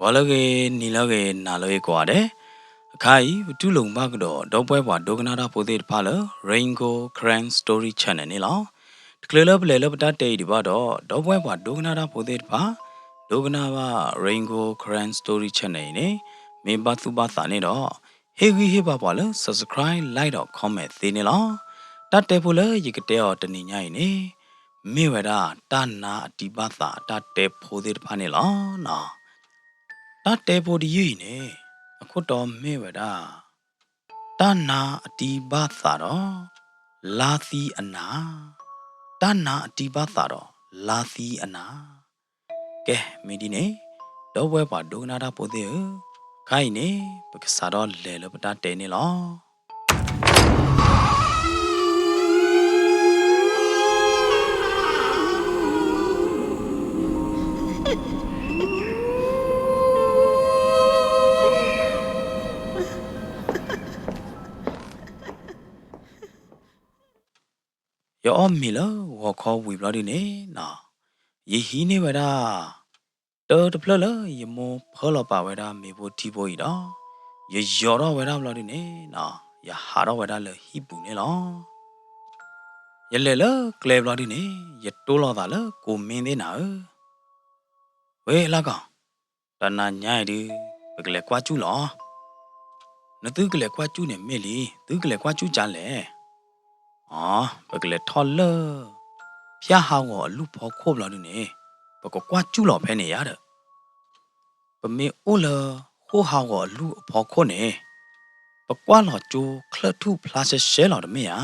ဂီၤလၢအဂ့ၤ, နံၤလၢအဂ့ၤ, နၤလၢအဂ့ၤကိးဂၤဒဲး. အခါအံၤ ပတူၢ်လိာ်ဘၣ်ကဒီး ဒီပုၢ်ဝဲၢ်ပှၤဒိကနၣ်တၢ်ဖိသ့ၣ်တဖၣ်လၢ Rain Gold Karen Story Channel န့ၣ်လီၤ. တချုးလၢပလဲၤလၢပတၢ်တဲအံၤဒံးဘၣ်ဒီး ဒီပုၢ်ဝဲၢ်ပှၤဒိကနၣ်တၢ်ဖိသ့ၣ်တဖၣ် ဒိကနၣ်ဘၣ် Rain Gold Karen Story Channel အံၤန့ၣ် မ့ၢ်ဘၣ်သူၣ်ဘၣ်သးန့ၣ်ဒီး ဟ့ၣ်ဂံၢ်ဟ့ၣ်ဘါပှၤလၢ subscribe, like ဒီး comment သ့န့ၣ်လီၤ. တၢ်တဲဖိလၢယကတဲအီၤတနံၤညါအံၤန့ၣ် မ့ၢ်ဝဲဒၣ်တၢ်နါအတံၢ်ဘၣ်သးတၢ်တဲဖိသ့ၣ်တဖၣ်န့ၣ်လီၤ. တၢ်တဲဖိတယုၢ်အံၤန့ၣ် အခိၣ်တီမ့ၢ်ဝဲဒၣ် တၢ်နါအတံၢ်ဘၣ်သးဒီး လါသံအနၤ, တၢ်နါအတံၢ်ဘၣ်သးဒီး လါသံအနၤ. ကဲ မ့ၢ်ဒ်န့ၣ် ဒီပုၢ်ဝဲၢ်ပှၤဒိကနၣ်တၢ်ဖိသ့ၣ်ဧၢ, အခါအံၤန့ၣ် ပကစးထီၣ်လဲၤလၢပတၢ်တဲန့ၣ်လီၤ. ယအီၣ်မ့ၤလၢဂီၤခီဝံၤဘျီဒုန့ၣ်နီၤ, ယဟံးန့ၢ်ဝဲဒၣ် တၢတဖျၢၣ်လၢယမိၢ်ဖၢလီၤပာ်ဝဲဒၣ်မ့ၤဖိထံဖိအံၤဒီး ယယီၤထီၣ်ဝဲဒၣ်ဘျီဒုန့ၣ်နီၤ, ယဟးထီၣ်ဝဲဒၣ်လၢဟံၣ်ပူၤန့ၣ်လီၤ. ယလဲၤလၢကျဲဘျီဒုန့ၣ် ယတိၢ်လိာ်သးလၢကိးမ့ၢ်သ့ၣ်နၤဧၢ, ဝ့ၢ်လၢကီၢ်, တနၤညါအံၤဒု ပကလဲၤကွၢ်စူၣ်လီၤ. နသုကလဲၤကွၢ်စူၣ်န့ၣ်မ့ၢ်လံ, သုကလဲၤကွၢ်စူၣ်ကလဲၣ်. အ ပကလဲၤထီၣ်လၢ ဖၠၣ်ဟးဂီၤအလူၢ်ဖီခိၣ်ဘျီဒုန့ၣ် ပကကွၢ်စူၣ်လီၤဖဲန့ၣ်ယါဒီး, ပမ့ၢ်အိၣ်လၢ ဃိၣ်ဟးဂီၤအလူၢ်အဖီခိၣ်န့ၣ် ပကွၢ်လီၤကၠိချၢၣ်ထူၣ်ဖျါရှဲရှဲလီၤတမ့ၢ်ဧါ.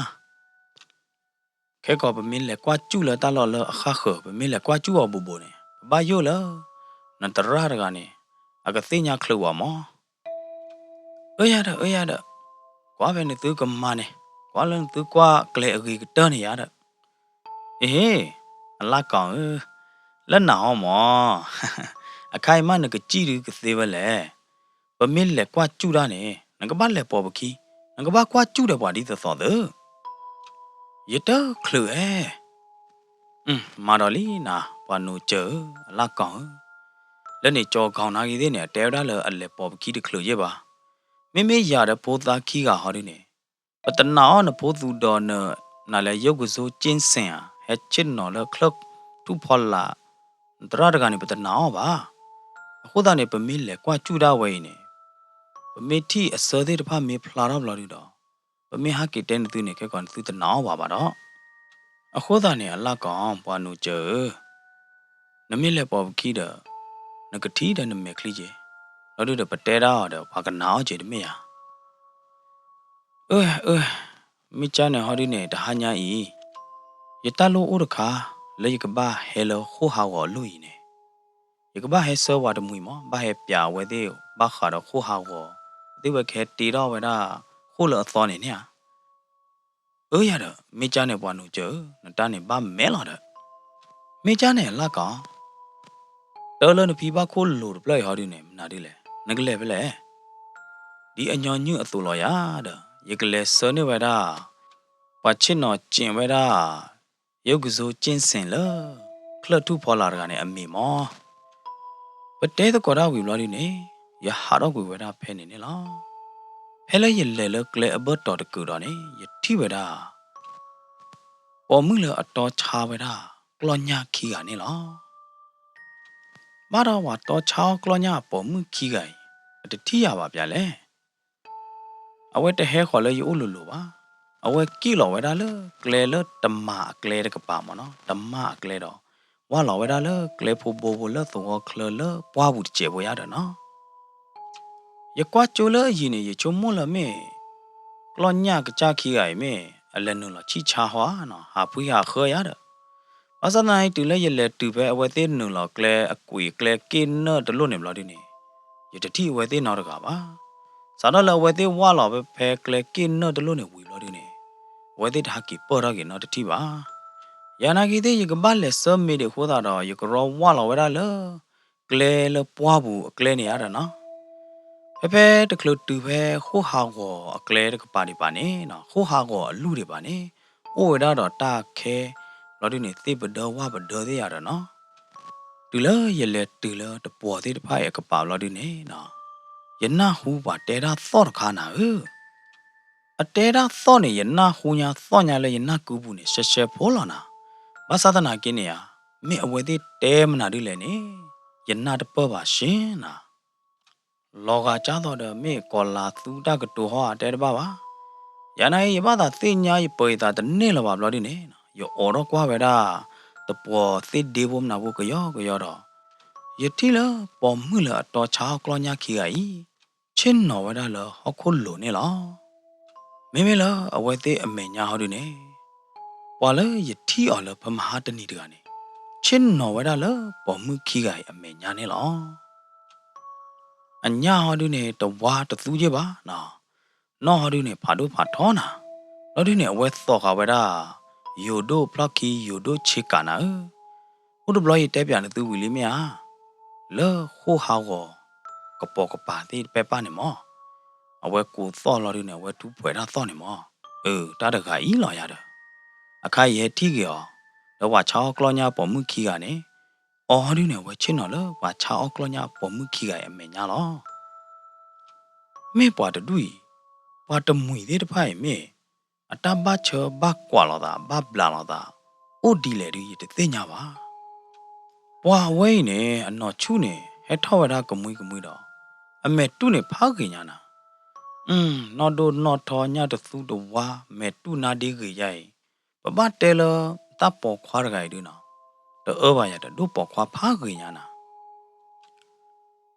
ခဲကီးပမ့ၢ်လဲၤကွၢ်စူၣ်လၢတၢ်လီၢ်လၢအဃၣ်ဃၢၤ, ပမ့ၢ်လဲၤကွၢ်စူၣ်အီၤဘူးဘူးန့ၣ် ပဘၣ်ယိၣ်လၢ နသရၣ်တဂၤန့ၣ် အကသ့ၣ်ညါချုးဝဲမး. အၢယၤဒီး အၢယၤဒီး, ကွၢ်ဖဲနသုကမၤန့ၣ်, ကွၢ်လၢနသုကွၢ်ကျဲအဂ့ၤကတၢၢ်န့ၣ်ယၤဒီး, အ့ဟ့, အလၢ်ကီၢ်ဧၢ, လၢနၤဟီမး, အခါအံၤမးနကစံၣ်ဒုကသ့ဝဲလဲၣ်. ပမ့ၢ်လဲၤကွၢ်စူၣ်တၢ်န့ၣ် နကဘၣ်လဲၤပိာ်ပခံ, နကဘၣ်ကွၢ်စူၣ်ဒီးပှၤဒ်သိးသိးသၢ ယတချုးဧဲ. မၤဒီးလံနၤ ပှၤနိၤစၢၤဧၢ, အလၢ်ကီၢ်ဧၢ, လၢန့ၣ်ကၠီၤကီၤနၤဂ့ၤသ့ၣ်န့ၣ် အတဲဝဲဒၣ်လၢအလဲၤပိာ်ပခံတချုးယဲၢ်ဘၣ်. မ့မ့ၢ်ယၤဒီးဖိသၣ်ခံဂၤဟီဒုန့ၣ် ပတနာ်အီၣ်နဖိသူဒီးန နလဲၤယိၣ်ကစိကၠ့ၣ်စ့ၣ်ဧါ, ဟဲဆ့ၣ်နီၤလၢချၢၣ်ထူၣ်ဖီလာ် နသရၣ်တဂၤန့ၣ် ပတနာ်အီၣ်ဘၣ်. အဃိသတးန့ၣ် ပမ့ၢ်လဲၤကွၢ်စူၣ်ဒၣ်ဝဲအံၤန့ၣ် ပမ့ၢ်ထံၣ်အဆၢသ့ၣ်တဖၣ်မ့ၢ်ဖျါထီၣ်ဘျီဒုဒီး ပမ့ၢ်ဟးက့ၤတဲနသုန့ၣ် ခဲကီးနသုတနာ်အီၣ်ဘၣ်ဘၣ်ဒီး. အဃိသတးန့ၣ် အလၢ်ကီၢ် ပှၤနိၤစၢၤဧၢ, နမ့ၢ်လဲၤပိာ်ပခံဒီး နကထံၣ်ဒီးနမဲာ်ချံက့ၤ, ဘျီဒုဒီးပတဲဒၣ်အီၤဒီး ပှၤကနာ်အီၣ်က့ၤတမ့ၢ်ဧါ. အၢ အၢ, မ့ၢ်ကၢ်န့ၣ်ဟီဒုန့ၣ် တဟါညါအံၤ ယတၢ်လိၣ်အိၣ်တခါ လၢယကဘၣ်ဟဲလၢဃိၣ်ဟးဂီၤအလိၣ်အံၤန့ၣ်, ယကဘၣ်ဟဲဆှၢပှၤတမှံၤမး ဘၣ်ဟဲပျးအဝဲသ့ၣ်ဘၣ်ဃးဒီးဃိၣ်ဟးဂီၤ, သ့ၣ်ဝဲကဟဲတ့ထီၣ်ဝဲဒၣ် ဃိၣ်လၢအသီန့ၣ်န့ၣ်ဧါ. အၢယၤဒီး မ့ၢ်ကၢ်န့ၣ်ပှၤနိၤစၢၤဧၢ, နတၢ်န့ၣ်ဘၣ်မဲာ်လီၤဒီး, မ့ၢ်ကၢ်န့ၣ်အလၢ်ကီၢ် တၢ်လၢနဖံဘၣ်ခိၣ်လိၤတဖျၢၣ်အံၤဟီဒုန့ၣ် မနုၤဒ်လဲၣ်, နကလဲၤဖဲလဲၣ်. ဒ်အညီနုၢ်အသိးလီၤယၤဒီး ယကလဲၤဆှၢန့ၢ်ဝဲဒၣ် ပှၤဆ့ၣ်နီၤကၠ့ၣ်ဝဲဒၣ် ယိၣ်ကစိကၠ့ၣ်စ့ၣ်လၢ ချၢၣ်ထူၣ်ဖီလာ်တဂၤန့ၣ်အမံၤမး. ပတဲသကိးတၢ်ဝံၤဘျီဒုန့ၣ် ယဟးထီၣ်ကွံာ်ဝဲဒၣ်ဖဲန့ၣ်န့ၣ်လီၤ. ဖဲလၢယလဲၤလၢကျဲအဘၢၣ်တီၤတကုာ်ဒီးန့ၣ် ယထံၣ်ဝဲဒၣ် ပိာ်မုၣ်လၢအတီဆါဝဲဒၣ် ကျီၢ်ညၣ်ခံဂၤန့ၣ်လီၤ. ဘၣ်ဒီးပှၤတီဆါအီၣ်ကျီၢ်ညၣ်အပိာ်မုၣ်ခံဂၤအံၤ အတထံၣ်ယၤဘၣ်ပျးလဲၣ်. အဝဲတဟဲဃီၤလၢယအိၣ်လိၤလိၤဘၣ်. အဝဲက့ၣ်လီၤဝဲဒၣ်လၢကျဲလၢတမၤအကျဲတကပၤမးနီၤ, တမၤအကျဲဒီး ဝၢ်လီၤဝဲဒၣ်လၢကျဲဖိဘိဖိလၢသဝီချၢလၢပှၢ်ပူၤတစဲးဖိယါဒီးနီၤ. ယကွၢ်ကၠိလၢအယံၤန့ၣ် ယဆိကမိၣ်လၢမ့ၢ် ကျီၢ်ညၣ်ကစၢ်ခံဂၤအံၤမ့ၢ် အလဲၤနုာ်လီၤဆံၣ်ဆါဟီဧါနီၤ, ဟးဖှံဟးဃၢယါဒီး ဘၣ်ဆၣ်သနာ်က့ တုၤလၢယလဲၤတုၤဖဲအဝဲသ့ၣ်နုာ်လီၤကျဲအကွံာ်အကျဲက့ၣ်နၢၣ်တလိၣ်န့ၣ်ဘျီဒုန့ၣ် ယတထံၣ်အဝဲသ့ၣ်နီတဂၤဘၣ်. စးထီၣ်လၢအဝဲသ့ၣ်ဝၢ်လီၤဖဲကျဲက့ၣ်နၢၣ်တလိၣ်န့ၣ်ဝံၤဘျီဒုန့ၣ် အဝဲသ့ၣ်တဟးက့ၤပၢၢ်ထီၣ်က့ၤနီတထံၣ်ဘၣ်. ယၤနာ်က့ၤသ့ၣ် ယကဘၣ်လဲၤဆှၢမ့ၤဒံးအဃိသတးဒီး ယကရီဝၢ်လီၤဝဲဒၣ်လၢ ကျဲလၢပှၢ်ပူၤအကျဲန့ၣ်ဧါဒီးနီၤ. ဖဲဖဲတချုးတုၤဖဲဃိၣ်ဟးဂီၤအကျဲတကပၤဒံးဘၣ်န့ၣ် ဃိၣ်ဟးဂီၤအလူၢ်ဒံးဘၣ်န့ၣ် အိၣ်ဝဲဒၣ်ဒီးတၢ်ခဲ ဘျီဒုန့ၣ် သ့ၣ်ပဒၢဝၣ်ပဒၢသ့ၣ်ယါဒီးနီၤ. တုၤလၢယလဲၤတုၤလၢတပှီၤသ့ၣ်တဖၣ်အံၤအကပၤဘျီဒုန့ၣ်နီၤ, ယနၢ်ဟူပှၤတဲတၢ်သီၣ်တခါနၤဧၢ. အတဲတၢ်သီၣ်န့ၣ် ယနၢ်ဟူညါသီၣ်ညါလၢယနၢ်ကုပူၤန့ၣ် ရှဲရှဲဖိလီၤနၤ. ဘၣ်ဆၣ်သနာ်က့န့ၣ်ဧါ, မ့ၢ်အဝဲသ့ၣ်တဲမနုၤဒ်လဲၣ်န့ၣ် ယနၢ်တပၢၢ်ဘၣ်ရှ့နၤ. လီၤဂာ်ကၢ်သိးဒီးမ့ၢ်ကီၤလၤသူတၢ်ကတိၤဟီအတဲတဘၣ်ဘၣ်. ယၤနာ်အံၤ ယဘၣ်သးသ့ၣ်ညါယပၢၤယသးတန့ၢ်လၢၤဘၣ်ဘျီဒုန့ၣ် ယအိးထီၣ်ကွၢ်ဝဲဒၣ် တပှီၤသ့ၣ်ဒ့ဖိမနၤဖိကယီကယီဒီး ယထံၣ်လၢပိာ်မုၣ်လၢအတီဆါအီၣ်ကျီၢ်ညၣ်ခံဂၤအံၤ ဆ့ၣ်နီၤဝဲဒၣ်လၢဟီၣ်ခိၣ်လိၤန့ၣ်လီၤ. မ့မ့ၢ်လၢအဝဲသ့ၣ်အမဲာ်ညါဟီဒုန့ၣ် ပှၤလၢယထံၣ်အီၤလၢဖဲမဟါတနံၤတဂၤန့ၣ် ဆ့ၣ်နီၤဝဲဒၣ်လၢပိာ်မုၣ်ခံဂၤအံၤအမဲာ်ညါန့ၣ်လီၤ. အညၣ်ဟီဒုန့ၣ် တဝါတသူက့ၢ်ဘၣ်နီၤ, နီၢ်ဟီဒုန့ၣ် ဖးဒိၣ်ဖးထီနၤ, ဘျီဒုန့ၣ် အဝဲသိးဃာ်ဝဲဒၣ် ယိၤဒိၣ်ဖျီၣ်ခံ ယိၤဒိၣ်ဆ့ကၤနၤဧၢ. အိၣ်တဘျီယတဲပၠးနသုဝံၤလံမ့ၢ်ဧါ, လၢဃိၣ်ဟးဂီၤ ကပိာ်ကပၤသ့ၣ်တဖၣ်န့ၣ်မၢ်, အဝဲကိးသီၣ်လီၤဒုန့ၣ် အဝဲထူးဖှဲးတၢ်သီၣ်န့ၣ်မၢ်, အၢ တၢ်တဂၤအံၤလီၤယၤဒီး အခါအံၤယဟဲထံၣ်က့ၤအီၤ, ဒီးပှၤဆါအီၣ်ကျီၢ်ညၣ်ပိာ်မုၣ်ခံဂၤန့ၣ်, အီၤဒုန့ၣ် အဝဲဆ့ၣ်နီၤလၢပှၤဆါအီၣ်ကျီၢ်ညၣ်ပိာ်မုၣ်ခံဂၤအံၤအမဲာ်ညါလီၤ. မ့ၢ်ပှၤတဒူၣ်အံၤ, ပှၤတမှံၤသ့ၣ်တဖၣ်အံၤမ့ၢ် အတၢ်ဘၣ်ဆၢဘၣ်ကွၢ်လိာ်သး ဘၣ်ဘျးလိာ်သး အိၣ်ဒ်လဲၣ်ဒု ယတသ့ၣ်ညါဘၣ်. ပှၤအဝဲအံၤန့ၣ် အနီၢ်ဆူၣ်န့ၣ် ဟဲထီၣ်ဝဲဒၣ်ကမှံကမှံဒီး အမဲာ်တူၢ်န့ၣ်ဖးဂ့ၤညါနၤ, နီၢ်ဒိၣ်နီၢ်ထီ ညၣ်တသူတဝါ မဲာ်တူၢ်နါဒ့ဂ့ၤယါအံၤ, ပဘၣ်တဲလၢတၢ်ပိာ်ခွါတဂၤအံၤဒုနီၤ, တအၢဘၣ်ယၤဒီး ဒိၣ်ပိာ်ခွါဖးဂ့ၤညါနၤ.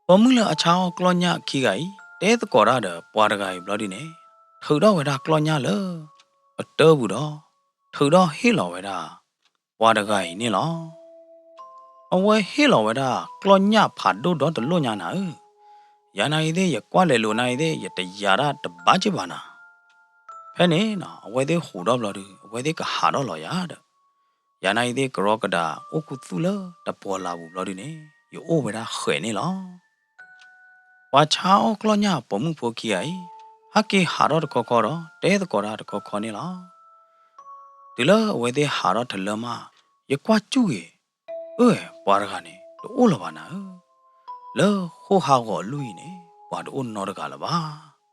ပိာ်မုၣ်လၢအဆါအီၣ်ကျီၢ်ညၣ်ခံဂၤအံၤ တဲသကိးတၢ်ဒီးပှၤတဂၤအံၤဘျီဒုန့ၣ်, ထုးထီၣ်ဝဲဒၣ်ကျီၢ်ညၣ်လၢအတၢပူၤဒီး ထုးထီၣ်ဟ့ၣ်လီၤဝဲဒၣ် ပှၤတဂၤအံၤန့ၣ်လီၤ. အဝဲဟ့ၣ်လီၤဝဲဒၣ်ကျီၢ်ညၣ်ဖးဒိၣ်ဒီတလိၣ်ညါနၤဧၢ, ယၤနာ်ဂ့ၤသ့ၣ် ယကွၢ်လဲၤလိာ်နာ်ဂ့ၤသ့ၣ် ယတယာ်ဒၣ်တဘၣ်က့ၢ်ဘၣ်နၤ. ဖဲန့ၣ်နီၤ အဝဲသ့ၣ်ဟူးထီၣ်ဘျီဒု အဝဲသ့ၣ်ကဟးထီၣ်လီၤယၤဒီး, ယၤနာ်ဂ့ၤသ့ၣ် ကရီကဒးအိၣ်ခူသူၣ်လၢတပှီၤလၢ်ပူၤဘျီဒုန့ၣ် ယအိၣ်ဝဲဒၣ်ဃဲးန့ၣ်လီၤ. ပှၤဆါအီၣ်ကျီၢ်ညၣ်ပိာ်မုၣ်ဖိခံဂၤအံၤ ဟဲက့ၤဟးထီၣ်တခီခီဒီး တဲသကိးတၢ်တခီခီန့ၣ်လီၤ. တုၤလၢအဝဲသ့ၣ်ဟးထီၣ်တလၢမး, ယကွၢ်စူၣ်ဂ့ၤ, အၢ ပှၤတဂၤန့ၣ် တအိၣ်လၢၤဘၣ်နၤဧၢ, လၢဃိၣ်ဟးဂီၤအလွံၢ်အံၤန့ၣ် ပှၤတအိၣ်နီတဂၤလၢၤဘၣ်.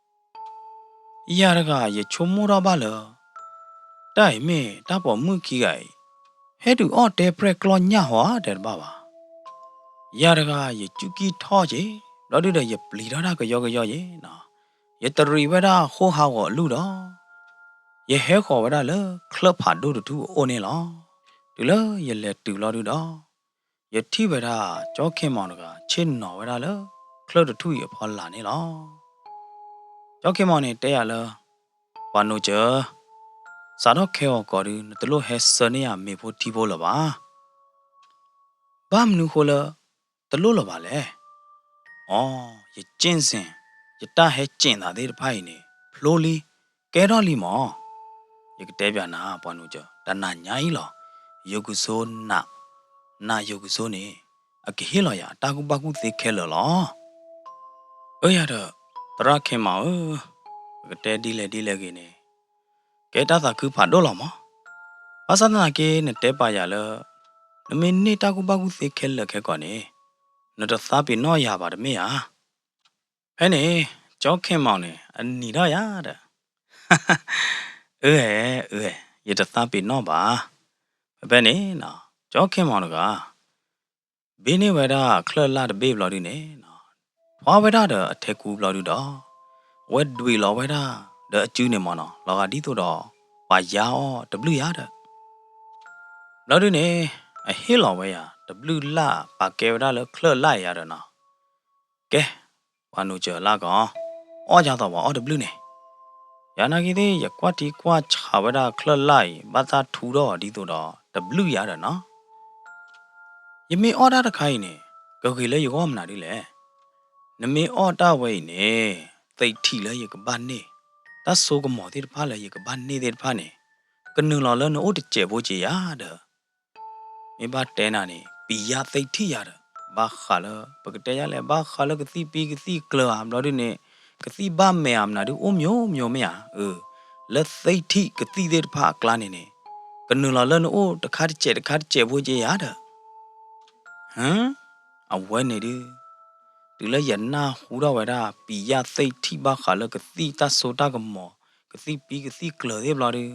ယၤတဂၤယဆိကမိၣ်ထီၣ်ဘၣ်လၢ တၢ်အံၤမ့ၢ်တၢ်ပိာ်မုၣ်ခံဂၤအံၤ ဟဲဒုးအီၣ်တဲပြဲၢ်ကျီၢ်ညၣ်ဟီဧါတဲတဘၣ်ဘၣ်. ယၤတဂၤယစူၢ်ကံၢ်ထီၣ်က့ၤ, ဘျီဒုဒီး ယပျံၤထီၣ်တၢ်ကယီကယီယ့ၤနီၤ, ယတရံးဝဲဒၣ်ဃိၣ်ဟးဂီၤအလွံၢ်ဒီး ယဟဲဃီၤဝဲဒၣ်လၢချၢၣ်ဖးဒိၣ်တထူၣ်အအိၣ်န့ၣ်လီၤ. တုၤလၢယလဲၤတုၤဘျီဒုဒီး ယထံၣ်ဝဲဒၣ် ကၠီခ့ၣ်မီၤတဂၤ ဆ့ၣ်နီၤဝဲဒၣ်လၢ ချၢၣ်တထူၣ်အံၤအဖီလာ်န့ၣ်လီၤ. ကၠီခ့ၣ်မီၤန့ၣ်တဲယၤလၢ ပှၤနိကၢၤ, စးထီၣ်ခဲအံၤကီးဒု နတလိၣ်ဟဲဆှၢန့ၢ်ယၤမ့ၤဖိထံဖိလၢၤဘၣ်. ဘၣ်မနုၤဃိလၢ တလိၣ်လၢၤဘၣ်လဲၣ်. အိ, ယက့ၣ်စ့ၣ်, ယတၢ်ဟဲက့ၣ်သးသ့ၣ်တဖၣ်အံၤန့ၣ် ဖျိလံ, ကဲထီၣ်လံမၢ်. ယကတဲပၠးနၤ ပှၤနိကၢၤ, တနၤညါအံၤလီၤ, ယိၤကစိၤနး, နးယိၤကစိၤန့ၣ် အကဟ့ၣ်လီၤယၤအတၢ်ကူၣ်ဘၣ်ကူၣ်သ့ခဲလၢာ်လီၤ. အၢ ယၤဒီး သရၣ်ခ့ၣ်မီၤဧၢ, ပကတဲဒ်လဲၣ်ဒ်လဲၣ်ဂ့ၤန့ၣ် ကဲတၢ်သးခုဖးဒိၣ်လီၤမၢ်. ဘၣ်ဆၣ်သနာ်က့ နတဲပာ်ယၤလၢ နမ့ၢ်န့ၢ်တၢ်ကူၣ်ဘၣ်ကူၣ်သ့ခဲလၢာ်ခဲကီးန့ၣ် နတသးပ့ၤနီၣ်ယၤဘၣ်တမ့ၢ်ဧါ. ဖဲန့ၣ် ကၠီခ့ၣ်မီၤန့ၣ် အနံၤထီၣ်ယၤဒီး အၢ အၢ ယတသးပ့ၤနီၣ်ဘၣ်. ဖဲဖဲန့ၣ် ကၠီခ့ၣ်မီၤတဂၤ ဘ့န့ၢ်ဝဲဒၣ်ချၢၣ်လၢ်တဘ့ၣ်ဘျီဒုန့ၣ် ဖျါဝဲဒၣ်ဒီးအထဲကူဘျီဒုဒီး အဝဲဒွံးလီၤဝဲဒၣ်ဒီးအစုန့ၣ်မၢ်နီၤ လီၤဂာ်ဒ်သိးဒီး ပှၤယါအီၣ်တဘျုးယၤဒီး ဘျီဒုန့ၣ် အဟ့ၣ်လီၤဝဲယၤ တဘျုးလၢ် ပာ်ကဲဝဲဒၣ်လၢချၢၣ်လၢ်ယၤဒီးနီၤ. ကဲ, ပှၤနိကၢၤလၢကီး, အီၣ်ယၤသိးပှၤအီၣ်တဘျုးန့ၣ်. ယၤနာ်က့သ့ၣ် ယကွၢ်ထံကွၢ်ဆးဝဲဒၣ်ချၢၣ်လၢ်အံၤ ဘၣ်သၣ်ထူထီၣ်ဒ်သိးဒီးတဘျုးယၤဒီးနီၤ. ယမ့ၢ်အီၣ်တၢ်တခါအံၤန့ၣ် ကဂ့ၤလၢယဂီၢ်မနုၤဒ်လဲၣ်. နမ့ၢ်အီၣ်တၢ်ဝဲအံၤန့ၣ် သ့ၣ်ထံၣ်လၢယကဘၣ်န့ၢ်, တၢ်စိကမီၤသ့ၣ်တဖၣ်လၢယကဘၣ်န့ၢ်သ့ၣ်တဖၣ်န့ၣ် ကနုာ်လီၤလၢနအိၣ်တစဲးဖိက့ယၤဒီး မ့ၢ်ဘၣ်တဲနၤန့ၣ် ပံၤယၢ်သ့ၣ်ထံၣ်ယၤဒီး ဘၣ်ဃးလၢ ပကတဲယၤလဲၣ် ဘၣ်ဃးလၢကသံၣ်ပံကသံၣ်ကျၢၤဧါ ဘျီဒုန့ၣ် ကသံၣ်ဘၣ်မဲာ်ဧါမနုၤဒု အိၣ်မၠိမၠိမ့ၢ်ဧါ. အၢ, လၢသ့ၣ်ထံၣ်ကသံၣ်သ့ၣ်တဖၣ်အကျါန့ၣ်န့ၣ် ကနုာ်လီၤလၢနအိၣ်တခါတစဲးတခါတစဲးဖိက့ယၤဒီး ဟၢ, အဝဲန့ၣ်ဒုး, တုၤလၢယနၢ်ဟူထီၣ်ဝဲဒၣ် ပံၤယၣ်သ့ၣ်ထံၣ်ဘၣ်ဃးလၢကသံၣ်တၢ်စိတၢ်ကမီၤ, ကသံၣ်ပံကသံၣ်ကျၢၤသ့ၣ်ဘျီဒုး,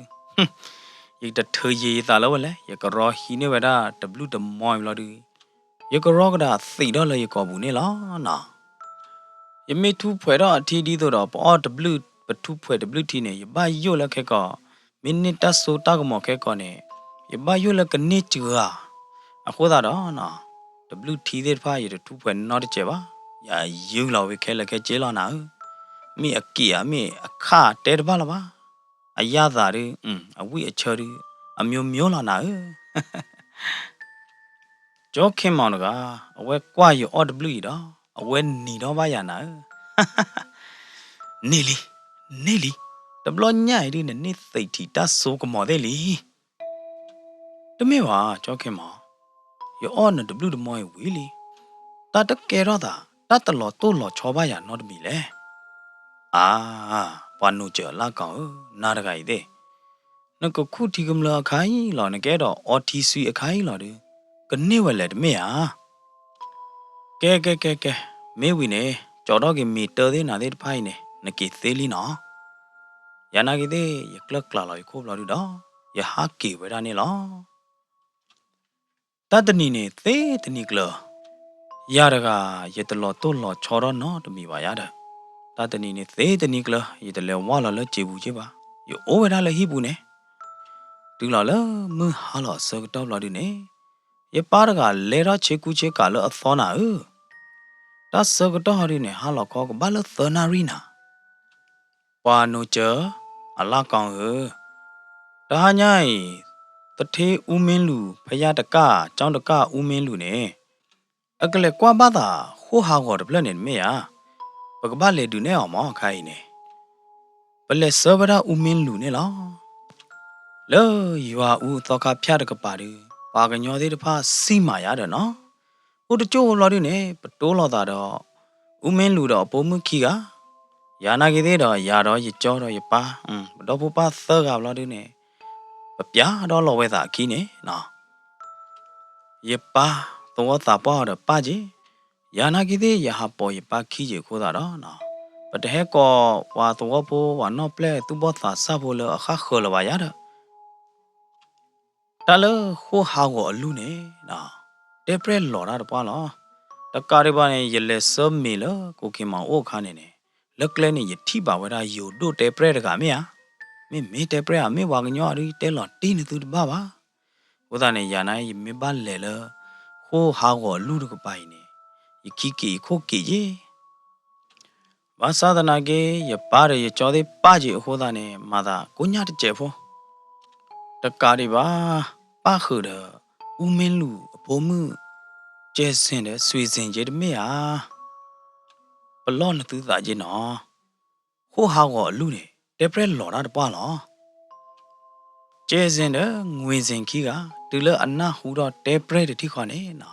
ယတထုးယံာ်ယသးလၢၤဝဲလဲၣ်, ယကရီဟံးန့ၢ်ဝဲဒၣ်တဘျုၣ်တမီဘျီဒုး, ယကရီကဒါသံးထီၣ်လၢယကိာ်ပူၤန့ၣ်လီၤနီၤ. ယမ့ၢ်ထူၣ်ဖှဲးထီၣ်အထံဒ်သိးဒီး ပအီၣ်တဘျုၣ် ပထူၣ်ဖှဲးတဘျုၣ်ထံန့ၣ် ယဘၣ်ယိၣ်လၢခဲကီး, မ့ၢ်န့ၢ်တၢ်စိတၢ်ကမီၤခဲကီးန့ၣ်, ယဘၣ်ယိၣ်လၢကန့ၢ်စှၤ, အဃိသတးဒီး, တဘျုၣ်ထံသ့ၣ်တဖၣ် ယတထူၣ်ဖှဲးနီတစဲးဘၣ်, ယယုၢ်လီၤဝဲခဲလၢာ်ခဲဆ့လီၤနၤဧၢ, မ့ၢ်အက့ၣ်ဧါ မ့ၢ်အခၣ်တဲတဘၣ်လၢၤဘၣ်, အယၣ်သးဒုး, အဝံၣ်အဆၢဒုး, အမျိုးမျိုးလီၤနၤဧၢ. ကၠီခ့မီၤတဂၤ, အဝဲကွၢ်ယအီၣ်တဘျုၣ်အံၤဒီး, အဝဲနံၤထီၣ်ဘၣ်ယၤနၤဧၢ. န့ၢ်လံ, န့ၢ်လံ, တဘျီညၣ်အံၤဒုး နန့ၢ်သံးထံးတၢ်စိကမီၤသ့ၣ်လံ. တမ့ၢ်ဘၣ် ကၠီခ့မီၤ, ယအီၣ်နတဘျုၣ်တမီအံၤဝံၤလံ, တၢ်တကဲထီၣ်သး, တၢ်တလီၤတိၢ်လီၤဆီဘၣ်ယၤနီတမံၤလဲၣ်. အါ, ပှၤနိစၢၤအလၣ်ကီၢ်ဧၢ, နၤတဂၤအံၤသ့ၣ် နကခူၣ်ထံကမျၢအခါအံၤလီၤ, နကအဲၣ်ဒိးအီထံစွံအခါအံၤလီၤဒုး, ကန့ၢ်ဝဲလဲၣ်တမ့ၢ်ဧါ. ကဲ ကဲ ကဲ ကဲ, မ့ၢ်ဝံၤန့ၣ် ကၠီထီၣ်က့ၤမ့ၤတၢသ့ၣ်နၤသ့ၣ်တဖၣ်အံၤန့ၣ် နက့ၤသ့လံနီၤ. ယၤနာ်က့ၤသ့ၣ် ယကျၢၢ်ကျးလီၤယခိၣ်ဘျီဒုးဒီး ယဟးက့ၤဝဲဒၣ်န့ၣ်လီၤ. တၢ်တနံၤန့ၣ် သ့တနံၤကျၢၤ, ယၤတဂၤ ယတလီၤတိၢ်လီၤဆီထီၣ်နီတမံၤဘၣ်ယၤဒီး, တၢ်တနံၤန့ၣ် သ့တနံၤကျၢၤ ယတလဲၤဝၢ်လီၤလၢစံာ်ပူၤက့ဘၣ်, ယအိၣ်ဝဲဒၣ်လၢဟံၣ်ပူၤန့ၣ်. တုၤလီၤလၢမုၢ်ဟါလီၤအဆၢကတီၢ်ဘျီဒုးန့ၣ်, ယပၢ်တဂၤလဲၤထီၣ်ဆ့ကူဆ့ကၤလၢအသီနၤဧၢ. တၢ်ဆၢကတီၢ်ဟီဒုးန့ၣ် ဟါလီၤခီကဘၣ်လၢသၢနၣ်ရံၣ်နၤ. ပှၤနိစၢၤအလၣ်ကီၢ်ဧၢ, တဟါညါအံၤ သထ့အူမ့ၢ်လူၢ် ဖယၣ်တကၣ် ကၠီတကၣ်အူမ့ၢ်လူၢ်န့ၣ်, အကလဲၤကွၢ်ဘၣ်သးဃိၣ်ဟးဂီၤတဖျၢၣ်န့ၣ်တမ့ၢ်ဧါ. ပကဘၣ်လဲၤဒုးနဲၣ်အီၤမး အခါအံၤန့ၣ်, ပလဲၤဆှၢဝဲဒၣ်အူမ့ၢ်လူၢ်န့ၣ်လီၤ. လၢယွၤအူအသီခါဖၠၣ်တကပၤဒုး, ပှၤကညီသ့ၣ်တဖၣ်စံၣ်မးယၤဒီးနီၤ, အိၣ်တကၠိၢ်ဖိဘျီဒုးန့ၣ် ပတိၢ်လိာ်သးဒီး အူမ့ၢ်လူၢ်ဒီးအဖိမုၣ်ခံဂၤ, ယၤနာ်က့ၤသ့ၣ်ဒီး ယၤဒီးယကၠီဒီးယပၢ်, ပဒီဖိပၢ်သၢဂၤဘျီဒုးန့ၣ်, ပပျၢ်ဒီးလီၤဝဲသးအခံန့ၣ်နီၤ. ယပၢ်သဝီသးပှၢ်အီၤဒီးပၢ်က့ၤ, ယၤနာ်က့ၤသ့ၣ် ယဟးပိာ်ယပၢ်ခံက့ၤအဃိသတးဒီး, ပတဟဲကိးပှၤသဝီဖိ ပှၤနီၣ်ပျဲၢ်သူၣ်ဘီၣ်သးစၢ်ဖိလၢအဃၣ်ဃၢၤလၢၤဘၣ်ယၤဒီး တၢ်လၢဃိၣ်ဟးဂီၤအလူၢ်န့ၣ်, တဲပြဲၢ်လီၤတၢ်တပှၢ်လီၤ. တကးဒံးဘၣ်န့ၣ် ယလဲၤဆှၢမ့ၤလၢကိးက့ၤမၤအိၣ်အခါန့ၣ်န့ၣ်, လၢကျဲန့ၣ် ယထံၣ်ဘၣ်ဝဲဒၣ်ယိၤဒိၣ်တဲပြဲၢ်တဂၤမ့ၢ်ဧါ. မ့မ့ၢ်တဲပြဲၢ်ဧါ, မ့ၢ်ပှၤကညီအဒုး ယတဲလီၤတံၢ်နသုတဘၣ်ဘၣ်. အဃိသတးန့ၣ် ယၤန့ၣ် ယမ့ၢ်ဘၣ်လဲၤလၢ ဃိၣ်ဟးဂီၤအလူၢ်တကပၤအံၤန့ၣ်, ယခံက့ၤယခိၣ်က့ၤယ့ၢ် ဘၣ်ဆၣ်သနာ်က့ ယပၢ်ဒီးယကၠီသ့ၣ်ပၢ်က့ၤအဃိသတးန့ၣ် မၤသးကိညၢ်တစဲးဖိ, တကးဒံးဘၣ်, ပၣ်ဃုာ်ဒီး အူမ့ၢ်လူၢ်အဖိမုၣ် ကဲးစ့ၣ်ဒီး စွ့ၤစ့ၣ်က့ၤတမ့ၢ်ဧါ. ပလီၢ်နသုသးက့ၤနီၤ, ဃိၣ်ဟးဂီၤအလူၢ်န့ၣ် တဲပြဲၢ်လီၤတၢ်တပှၢ်လီၤ. ကဲးစ့ၣ်ဒီး ငွ့စ့ၣ်ခံဂၤ တုၤလၢအနၢ်ဟူဒီးတဲပြဲၢ်တထံၣ်ဃီန့ၣ်နီၤ,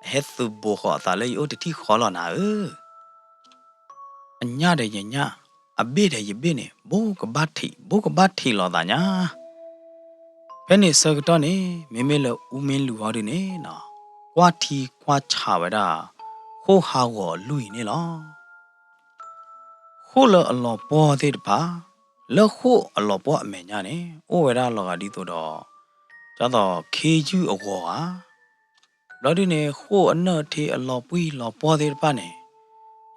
အဟဲသုးဘိးဃီၤအသးလၢယအိၣ်တထံၣ်ဃီလီၤနၤဧၢ. အညၣ်ဒီးယညၣ်, အဘ့ၣ်ဒီးယဘ့ၣ်န့ၣ် ဘိးကဘၣ်ထံး, ဘိးကဘၣ်ထံးလိာ်သးညါ. ဖဲန့ၣ်ဆၢကတီၢ်န့ၣ် မ့မ့ၢ်လၢအူမ့ၢ်လူၢ်ဟီဒုန့ၣ်နီၤ, ကွၢ်ထံကွၢ်ဆးဝဲဒၣ် ဃိၣ်ဟးဂီၤအလူၢ်အံၤန့ၣ်လီၤ. ဃိၣ်လၢအလီၤပှီၢ်သ့ၣ်တဖၣ်, လၢဃိၣ်အလီၤပှီၢ်အမဲာ်ညါန့ၣ် အိၣ်ဝဲဒၣ်လီၤဂာ်ဒ်သိးဒီး ဒ်သိးခ့ယုၢ်အဂီၤဧါ. ဘျီဒုန့ၣ် ဃိၣ်အနၢၣ်ထ့အလီၤပှံၢ်လီၤပှီၢ်သ့ၣ်တဖၣ်န့ၣ်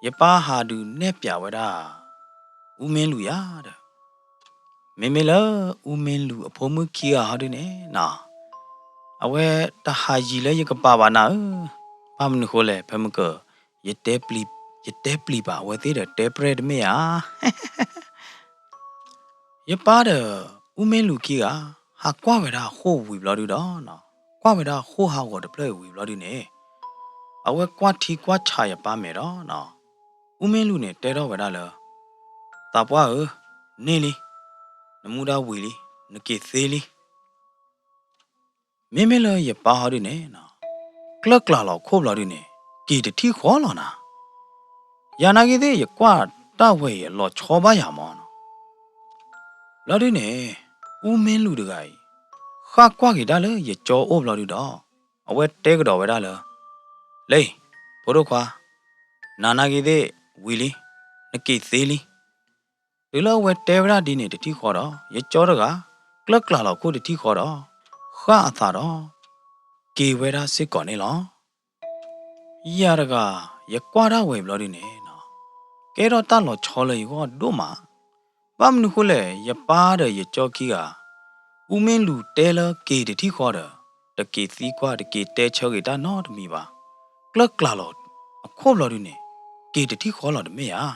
ယပၢ်ဟးဒုးနဲၣ်ပၠးဝဲဒၣ် အူမ့ၢ်လူၢ်ယၤဒီး မ့မ့ၢ်လၢအူမ့ၢ်လူၢ်အဖိမုၣ်ခံဂၤဟီဒုန့ၣ်နီၤ, အဝဲတဟးယံၤလၢယကပၤဘၣ်နၤဧၢ. ဘၣ်မနုၤဃိလဲၣ်, ဖဲမ့ၢ်က ယတဲပျံၤ, ယတဲပျံၤဘၣ်အဝဲသ့ၣ်ဒီးတဲပြဲၢ်တမ့ၢ်ဧါ. ယပၢ်ဒီး အူမ့ၢ်လူၢ်ခံဂၤ ဟးကွၢ်ဝဲဒၣ်ဃိၣ်ဝံၤဘျီဒုဒီး, ကွၢ်ဝဲဒၣ်ဃိၣ်ဟးဂီၤတဖျၢၣ်အံၤဝံၤဘျီဒုန့ၣ်, အဝဲကွၢ်ထံကွၢ်ဆးယပၢ်မဲာ်ဒီး အူမ့ၢ်လူၢ်န့ၣ် တဲထီၣ်ဝဲဒၣ်လၢ သးပှၢ်ဧၢ, န့ၢ်လံ, နမူဒါဝံၤလံ, နက့ၤသ့လံ. မ့မ့ၢ်လၢယပၢ်ဟီဒုန့ၣ်, ကျၢၢ်ကျးလီၤခိၣ်ဘျီဒုန့ၣ် က့ၤတထံၣ်ဃီလီၤနၤ. ယၤနာ်က့ၤသ့ၣ် ယကွၢ်တၢ်ဝဲအံၤအလီၤဆီဘၣ်ယၤမးနီၤ. ဘျီဒုန့ၣ် အူမ့ၢ်လူၢ်တဂၤအံၤ ဃၣ်ကွၢ်က့ၤတၢ်လၢယကၠီအိၣ်ဘျီဒုဒီး အဝဲတဲကဒီးဝဲဒၣ်လၢ လၢ ဖိဒိၣ်ခွါ, နၤနာ်က့ၤသ့ၣ်ဝံၤလံ, နက့ၤသ့လံ. တုၤလၢအဝဲတဲဝဲဒၣ်ဒ်န့ၣ်တထံၣ်ဃီဒီး ယကၠီတဂၤ ကျၢၢ်ကျၢ်လီၤခိၣ်တထံၣ်ဃီဒီး ဃၣ်အသးဒီး က့ၤဝဲဒၣ်စ့ၢ်ကီးန့ၣ်လီၤ. ယၤတဂၤ ယကွၢ်ဒၣ်ဝဲဘျီဒုန့ၣ်နီၤ, ကဲထီၣ်တၢ်လီၤဆီလၢယဂီၢ်ဒိၣ်မး. ဘၣ်မနုၤဃိလဲၣ်, ယပၢ်ဒီးယကၠီခံဂၤ, အူမ့ၢ်လူၤတဲလၢက့ၤတထံၣ်ဃီဒီး တက့ၤသံကွၢ် တက့ၤတဲဆၢဂ့ၤတၢ်နီတမံၤဘၣ်. ကျၢၢ်ကျၢ်လီၤအခိၣ်ဘျီဒုန့ၣ် က့ၤတထံၣ်ဃီလီၤတမ့ၢ်ဧါ.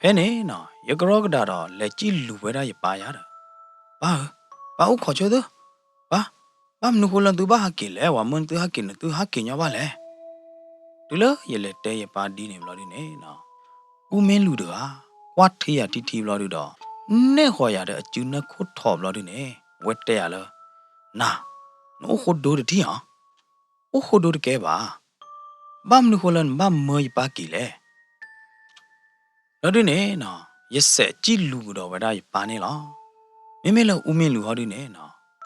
ဖဲန့ၣ်နီၤ ယကရီကဒးဒီးလဲၤစံၣ်လူၤဝဲဒၣ်ယပၢ်ယၤဒီး, ပၢ်ဧၢ, ပၢ်အိၣ်ခိးဆိသု, ပၢ်, ဘၣ်မနုၤဃိလၢသုဘၣ်ဟးက့ၤလဲၣ်, ပှၤမၢနသုဟးက့ၤန့ၣ် သုဟးက့ၤညီဘၣ်လဲၣ်. တုၤလၢယလဲၤတဲယပၢ်ဒ်န့ၣ်ဘျီဒုန့ၣ်နီၤ, အူမ့ၢ်လူၤတဂၤ ကွၢ်ထံယၤထံထံဘျီဒုဒီး နဲၣ်ဃီၤယၤဒီးအစုနၢၣ်ခိၣ်ထီၣ်ဘျီဒုန့ၣ် အဝဲတဲယၤလၢ, နၤ, နအိၣ်ဃိဒိတထံၣ်ဧါ. အိၣ်ဃိဒိတကဲဘၣ်. ဘၣ်မနုၤဃိလၢနဘၣ်မၢယပၢ်က့ၤလဲၣ်. ဘျီဒုန့ၣ်နီၤ ယစဲးစံၣ်လူၤကဒီးဝဲဒၣ်ယပၢ်န့ၣ်လီၤ. မ့မ့ၢ်လၢအူမ့ၢ်လူၤဟီဒုန့ၣ်နီၤ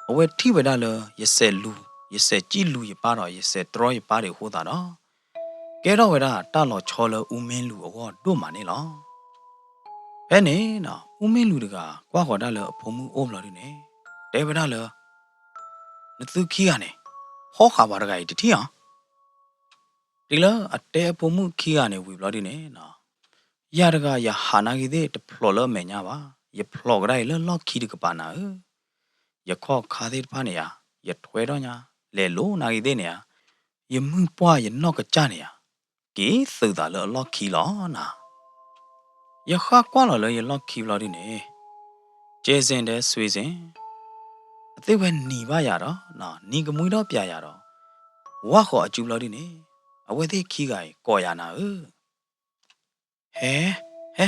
အဝဲထံၣ်ဝဲဒၣ်လၢယစဲးလူၤ, ယစဲးစံၣ်လူၤယပၢ်ဒီး ယစဲးတြီယပၢ်ဒံးအဃိသတးဒီး ကဲထီၣ်ဝဲဒၣ်တၢ်လီၤဆီလၢအူမ့ၢ်လူၤအဂီၢ်ဒိၣ်မးန့ၣ်လီၤ. ဖဲန့ၣ်နီၤ အူမ့ၢ်လူၤတဂၤ ကွၢ်ဃီၤဒၣ်လၢအဖိမုၣ်အိၣ်ဘျီဒုန့ၣ် တဲဝဲဒၣ်လၢ, နသုခံဂၤန့ၣ် ဖီၣ်ဃာ်ပှၤတဂၤအံၤတထံၣ်ဧါ. တုၤလၢအတဲအဖိမုၣ်ခံဂၤန့ၣ်ဝံၤဘျီဒုန့ၣ်နီၤ, ယၤတဂၤယဟးနာ်က့ၤသ့ၣ်တဖျိးလၢအမဲာ်ညါဘၣ်, ယဖျိးကဒါအံၤလၢလီၢ်ခံတကပၤနၤဧၢ. ယခီၣ်ခါသ့ၣ်တဖၣ်န့ၣ်ဧါ, ယထွဲထီၣ်ညါ, လဲၤလိၤနာ်က့ၤသ့ၣ်န့ၣ်ဧါ, ယမုၢ်ပှၢ်ယနီၢ်ကစၢ်န့ၣ်ဧါ, က့ၤသုးသးလၢအလီၢ်ခံလီၤနၤ. ယဃၣ်ကွၢ်လီၤလၢယလီၢ်ခံဘျီဒုန့ၣ်, ကဲစ့ၣ်ဒီးစွ့စ့ၣ် အသ့ၣ်ဝဲနံၤဘၣ်ယၤဒီး, နံၤကမှံထီၣ်ပျးယၤဒီး, ဝၣ်ဃီၤအစုဘျီဒုန့ၣ်, အဝဲသ့ၣ်ခံဂၤအံၤကိးယၤနၤဧၢ. ဟဲ, ဟဲ,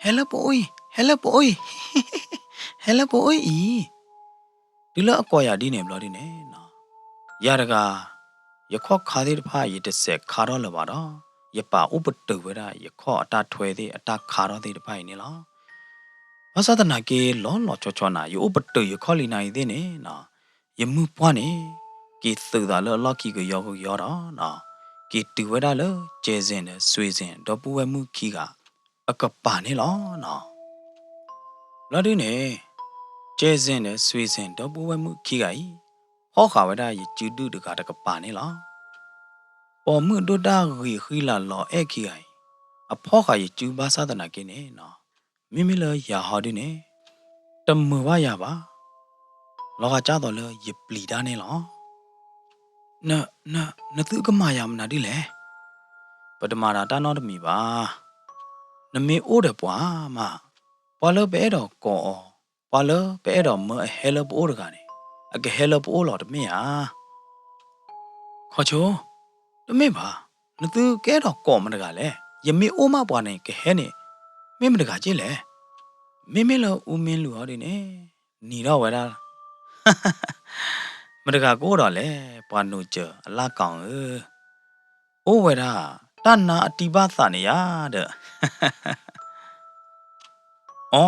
ဟဲလၢပအိၣ်အံၤ, ဟဲလၢပအိၣ်အံၤ, ဟဲလၢပအိၣ်အံၤ. တုၤလၢအကိးယၤဒ်န့ၣ်ဘျီဒုန့ၣ်, ယၤတဂၤ, ယခီၣ်ခါသ့ၣ်တဖၣ် ယတစဲးခါထီၣ်လၢၤဘၣ်ဒီး, ယပာ်အိၣ်ပတုာ်ဝဲဒၣ် ယခီၣ်အတၢ်ထွဲသ့ၣ် အတၢ်ခါထီၣ်သ့ၣ်တဖၣ်အံၤန့ၣ်လီၤ. ဘၣ်ဆၣ်သနာ်က့ လီၤလီၤဆီဆီနၤ ယအိၣ်ပတုာ်ယခီၣ်လံနာ်အံၤသ့ၣ်န့ၣ်, ယမုၢ်ပှၢ်န့ၣ် က့ၤသုးသးလၢအလီၢ်ခံကယီကယီဒီး, က့ၤတုၤဝဲဒၣ်လၢ ကဲစ့ၣ်ဒီးစွ့စ့ၣ် ဒီပုၢ်ဝဲၢ်မုၣ်ခံဂၤ အကပၤန့ၣ်လီၤ. ဘျီဒုန့ၣ်, ကဲစ့ၣ်ဒီးစွ့စ့ၣ် ဒီပုၢ်ဝဲၢ်မုၣ်ခံဂၤအံၤ, ဖီၣ်ဃာ်ဝဲဒၣ်ယစုဒုၣ်တဂၤတကပၤန့ၣ်လီၤ. ပိာ်မုၣ်ဒိၣ်တၢ်ဂ့ၤဃံလၤလီၤအဲၣ်ခံဂၤအံၤ, အဖီၣ်ဃာ်ယစုဘၣ်ဆၣ်သနာ်က့န့ၣ်, မ့မ့ၢ်လၢယၤဟီဒုန့ၣ်, တမုာ်ဘၣ်ယၤဘၣ်, လီၤဂာ်ကၢ်သိးလၢယပျံၤတၢ်န့ၣ်လီၤ. န, န, နသုကမၤယၤမနုၤဒ်လဲၣ်. ပတမၤတၢ်တၢ်နီတမံၤဘၣ်. နမ့ၢ်အိၣ်ဒီးပှၤမး, ပှၤလၢပအဲၣ်ဒိးကိးအီၤ, ပှၤလၢပအဲၣ်ဒိးမၢအဟဲလၢပအိၣ်တဂၤန့ၣ်, အကဟဲလၢပအိၣ်လီၤတမ့ၢ်ဧါ. ခီဆိ, တမ့ၢ်ဘၣ်, နသုကအဲၣ်ဒိးကိးမတဂၤလဲၣ်. ယမ့ၢ်အိၣ်မးပှၤန့ၣ်ကဟဲန့ၣ်, မ့ၢ်မတဂၤက့ၢ်လဲၣ်. မ့မ့ၢ်လၢအူမ့ၢ်လူၤဟီဒုန့ၣ်, နံၤထီၣ်ဝဲဒၣ် မတဂၤကအိၣ်ဒီးလဲၣ်, ပှၤနိးစၢၤအလၢ်ကီဧၢ, အိၣ်ဝဲဒၣ် တၢ်နါအတံၢ်ဘၣ်သးန့ၣ်ယါဒီး, အိ,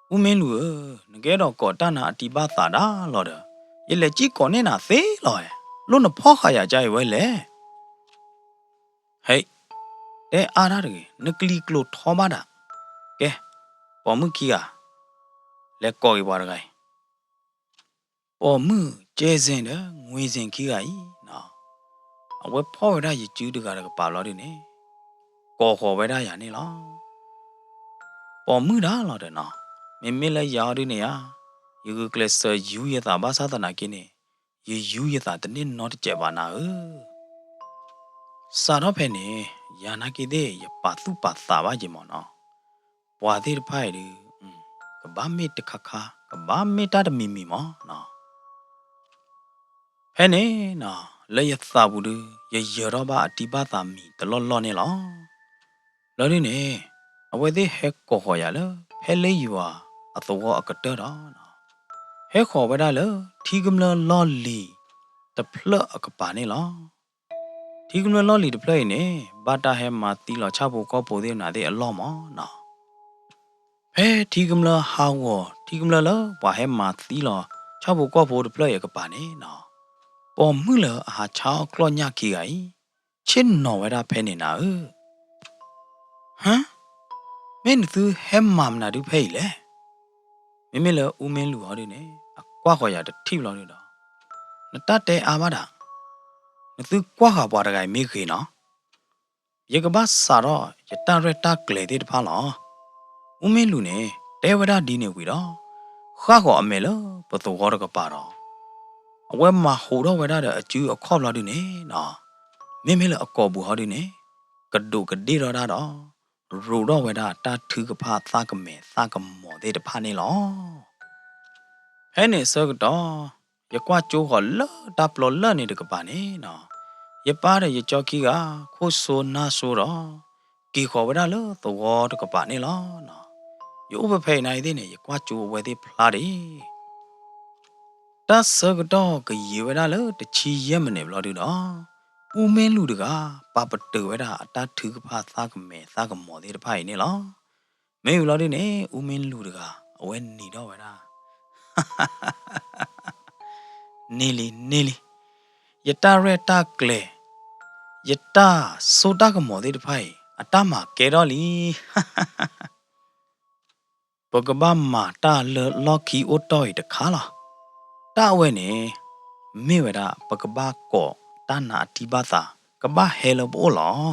အူမ့ၢ်လူၤဧၢ, နကအဲၣ်ဒိးကိးတၢ်နါအတံၢ်ဘၣ်သးဒၣ်လီၤဒီး, ယလဲၤစံၣ်ကိးန့ၢ်နၤသ့လီၤ, လိၣ်နဖီၣ်ဃာ်ယၤကါအံၤဝဲလဲၣ်. ဟဲ, တဲအါတၢ်တဂ့ၤ, နကလံၤကျိၤထီဘၣ်ဒၣ်, ကဲ, ပိာ်မုၣ်ခံဂၤ, လဲၤကိးက့ၤပှၤတဂၤအံၤ. ပိာ်မုၣ်ကဲစ့ၣ်ဒီးငွ့စ့ၣ်ခံဂၤအံၤ, အဝဲဖီၣ်ဝဲဒၣ်ယစုတဂၤတကပၤဘျီဒုန့ၣ်, ကိးဃီၤဝဲဒၣ်ယၤန့ၣ်လီၤ. ပိာ်မုၣ်ဒၣ်လီၤဒီးနီၤ, မ့မ့ၢ်လၢယၤအီၤဒုန့ၣ်ဧါ, ယဂုာ်ကျဲးစၢးယူယသးဘၣ်ဆၣ်သနာ်က့န့ၣ်, ယယူယသးတန့ၢ်နီတစဲးဘၣ်နၤဧၢ. စးထီၣ်ဖဲန့ၣ်, ယၤနာ်က့ၤသ့ၣ် ယပာ်သူၣ်ပာ်သးဘၣ်က့ၤမးနီၤ, ပှၤသ့ၣ်တဖၣ်အံၤဒုး, ကဘၣ်မ့ၢ်တခါခါ, ကဘၣ်မ့ၢ်တၢ်တမံၤမံၤမးနီၤ. ဖဲန့ၣ်နီၤ, လၢယသးပူၤဒုး ယယၢၤထီၣ်ဘၣ်အတံၢ်ဘၣ်သးမံၤတလီၢ်လီၢ်န့ၣ်လီၤ. ဘျီဒုန့ၣ်, အဝဲသ့ၣ်ဟဲကိးဃီၤယၤလၢ ဖဲလ့ယွၤအသဝီအကတၢၢ်ဒီး, ဟဲဃီၤဝဲဒၣ်လၢ ထံကမျၢၢ်လီၢ်လံၤတဖျၢၣ်အကပၤန့ၣ်လီၤ. ထံကမျၢၢ်လီၢ်လံၤတဖျၢၣ်အံၤန့ၣ် ဘၣ်တၢ်ဟဲမၤသံလီၤဆၣ်ဖိကီၢ်ဖိသ့ၣ်မနၤသ့ၣ်အလီၢ်မးနီၤ. ဖဲထံကမျၢၢ်ဟးဂီၤ ထံကမျၢၢ်လၢပှၤဟဲမၤသံလီၤဆၣ်ဖိကီၢ်ဖိတဖျၢၣ်အံၤအကပၤန့ၣ်နီၤ, ပိာ်မုၣ်လၢအဟးဆါအီၣ်ကျီၢ်ညၣ်ခံဂၤအံၤ, ဆ့ၣ်နီၤဝဲဒၣ်ဖဲန့ၣ်နၤဧၢ. ဟါ, မ့ၢ်နသုဟဲမၤမနုၤဒုဖဲအံၤလဲၣ်. မ့မ့ၢ်လၢအူမ့လူၤဟီဒုန့ၣ် အကွၢ်ဃီၤယၤတထံၣ်ဘျီဒုဒီး, နတၢ်တဲအါဘၣ်ဒၣ်, နသုကွၢ်ဃီၤပှၤတဂၤအံၤမ့ၢ်ဂ့ၤနီၤ, ယကဘၣ်စးထီၣ်ယတၢ်ရဲၣ်တၢ်ကျဲၤသ့ၣ်တဖၣ်လီၤ. အူမ့လူၤန့ၣ် တဲဝဲဒၣ်ဒ်န့ၣ်ဝံၤဒီး, ဃၣ်ဃီၤအမဲာ်လၢပသဝီတကပၤဒီး, အဝဲမၤဟူးထီၣ်ဝဲဒၣ်ဒီးအစုအခီၣ်ဘျီဒုန့ၣ်နီၤ, မ့မ့ၢ်လၢအကိာ်ပူၤဟီဒုန့ၣ် ကဒူးကဒ့ၣ်ထီၣ်ဒၣ်ဒီး ရူးထီၣ်ဝဲဒၣ်တၢ်ထုကဖၣ်သးကမဲာ်သးကမီၤသ့ၣ်တဖၣ်န့ၣ်လီၤ. ဖဲန့ၣ်အဆၢကတီၢ်, ယကွၢ်ကၠိဃီၤလၢတၢ်ပျီလၢန့ၣ်တကပၤန့ၣ်နီၤ, ယပၢ်ဒီးယကၠီခံဂၤ ခိၣ်စိနၢ်စိဒီး က့ၤဃီၤဝဲဒၣ်လၢသဝီတကပၤန့ၣ်လီၤ. ယအိၣ်ဖဲဖဲအံၤနၤအံၤသ့ၣ်န့ၣ် ယကွၢ်ကၠိအဝဲသ့ၣ်ဖျါဒံး တၢ်ဆၢကတီၢ်ကယံာ်ဝဲဒၣ်လၢတဆံယဲၢ်မံးနံးဘျီဒုဒီး, အူမ့လူၤတဂၤ ပာ်ပတုာ်ဝဲဒၣ်အတၢ်ထုကဖၣ်သးကမဲာ်သးကမီၤသ့ၣ်တဖၣ်အံၤန့ၣ်လီၤ. မ့ၢ်ဝံၤလီၤဒုန့ၣ် အူမ့လူၤတဂၤ အဝဲနံၤထီၣ်ဝဲဒၣ်, န့ၢ်လံ န့ၢ်လံ, ယတၢ်ရဲၣ်တၢ်ကျဲၤ, ယတၢ်စိတၢ်ကမီၤသ့ၣ်တဖၣ်အံၤ အတၢ်မၤကဲထီၣ်လံ. ပကဘၣ်မၤတၢ်လၢလီၢ်ခံအိၣ်တီၢ်အံၤတခါလီၤ. တၢ်အဝဲန့ၣ် မ့ၢ်ဝဲဒၣ် ပကဘၣ်ကိးတၢ်နာ်အတံၢ်ဘၣ်သး ကဘၣ်ဟဲလၢပအိၣ်လီၤ.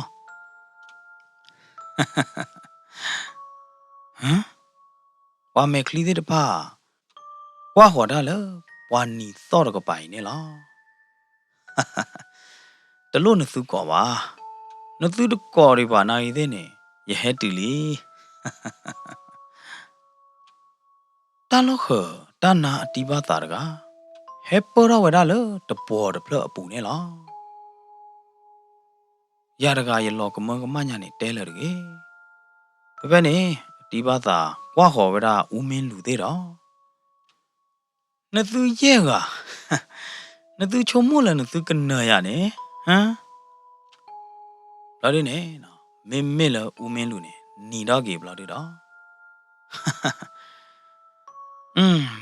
ပှၤမဲာ်ချံသ့ၣ်တဖၣ် ကွၢ်ဃီၤတၢ်လၢပှၤနံၤသီၣ်တကပၤအံၤန့ၣ်လီၤ. တလိၣ်နသုကိးဘၣ်, နသုတကိးဒံးဘၣ်နၤအံၤသ့ၣ်န့ၣ် ယဟဲတုၤလံ. တၢ်လီၢ်ဃၢၤတၢ်နာ်အတံၢ်ဘၣ်သးတဂၤ ဟဲပၢၢ်ထီၣ်ဝဲဒၣ်လၢတပှီၤတဖျၢၣ်အပူၤန့ၣ်လီၤ. ယၤတဂၤယလီၤကမၢကမၣ်ညါန့ၣ်တဲလၢာ်တဂ့ၤ. ဖဲဖဲန့ၣ် အတံၢ်ဘၣ်သးကွၢ်ဃီၤဝဲဒၣ်အူမ့လူၤသ့ၣ်ဒီး, နသုယဲၢ်ဂၤ, နသုဆိကမိၣ်လၢနသုကနၢၤယၤန့ၣ်, ဟါ, ဘျီဒုန့ၣ်, မ့မ့ၢ်လၢအူမ့လူၤန့ၣ် နံၤထီၣ်က့ၤဘျီဒုဒီး,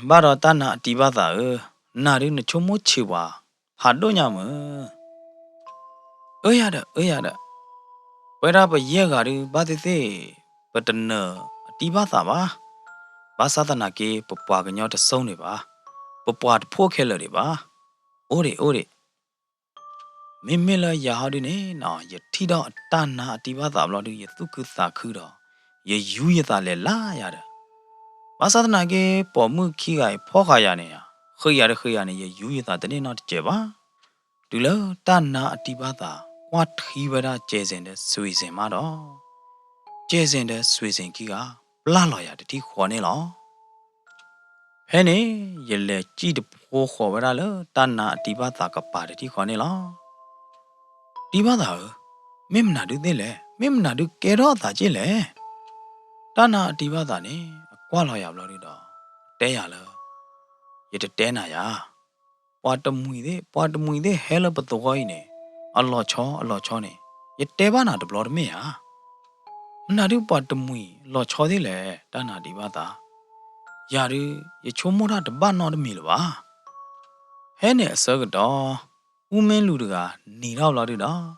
ဘၣ်ဒီးတၢ်နာ်အတံၢ်ဘၣ်သးဧၢ, နၤဒုနဆိကမိၣ်ဆံးပှၤဖးဒိၣ်ညါမုၢ်. အၢယၤဒီး အၢယၤဒီး, ပဝဲဒၣ်ပယဲၢ်ဂၤဒုဘၣ်သ့ၣ်သ့ၣ် ပတနၢၤအတံၢ်ဘၣ်သးဘၣ်. ဘၣ်ဆၣ်သနာ်က့ ပပှၤကညီတစိၢ်န့ၣ်ဘၣ်, ပပှၤတဖှိၣ်ခဲလၢာ်ဒံးဘၣ်. အိၣ်ဒံး အိၣ်ဒံး. မ့မ့ၢ်လၢယၤဟီဒုန့ၣ်နီၤ, ယထံၣ်ဒီးအတၢ်နာ်အတံၢ်ဘၣ်သးဘျီဒု ယသူၣ်ခုသးခုဒီး ယယူယသးလဲၤလၢယၤဒီး, ဘၣ်ဆၣ်သနာ်က့ ပိာ်မုၣ်ခံဂၤအံၤဖီၣ်ဃာ်ယၤန့ၣ်, ဃ့ယၤတဃ့ယၤန့ၣ် ယယူယသးတန့ၢ်နီတစဲးဘၣ်. တုၤလၢတၢ်နာ်အတံၢ်ဘၣ်သး ကွၢ်ထံဝဲဒၣ်ကဲးစ့ၣ်ဒီးစွ့ၤစ့ၣ်မးဒီး, ကဲးစ့ၣ်ဒီးစွ့ၤစ့ၣ်ခံဂၤ ပျၢ်လီၤယၤတထံၣ်ဃီန့ၣ်လီၤ. ဖဲန့ၣ် ယလဲၤစံၣ်တဖိဃီၤဝဲဒၣ်လၢတၢ်နာ်အတံၢ်ဘၣ်သးကပၤတထံၣ်ဃီန့ၣ်လီၤ. တံၢ်ဘၣ်သးဧၢ, မ့ၢ်မနုၤဒုသ့ၣ်လဲၣ်, မ့ၢ်မနုၤဒုကဲထီၣ်သးက့ၣ်လဲၣ်. တၢ်နာ်အတံၢ်ဘၣ်သးန့ၣ် အကွၢ်လီၤယၤဘျီဒုဒီး တဲယၤလၢ ယတတဲနၤယၤ, ပှၤတမှံၤသ့ၣ်, ပှၤတမှံၤသ့ၣ်ဟဲလၢပသဝီအံၤန့ၣ် အလီၤဆီ အလီၤဆီန့ၣ် ယတဲဘၣ်နၤတဘျီတမ့ၢ်ဧါ. မနုၤဒုပှၤတမှံၤလီၤဆီသ့ၣ်လဲၣ်, တၢ်နာ်တံၢ်ဘၣ်သး, ယၤဒု ယဆိကမိၣ်တၢ်တဘၣ်နီတမံၤလၢၤဘၣ်. ဖဲန့ၣ်အဆၢကတီၢ် အူမ့လူၤတဂၤနံၤထီၣ်ဘျီဒုဒီး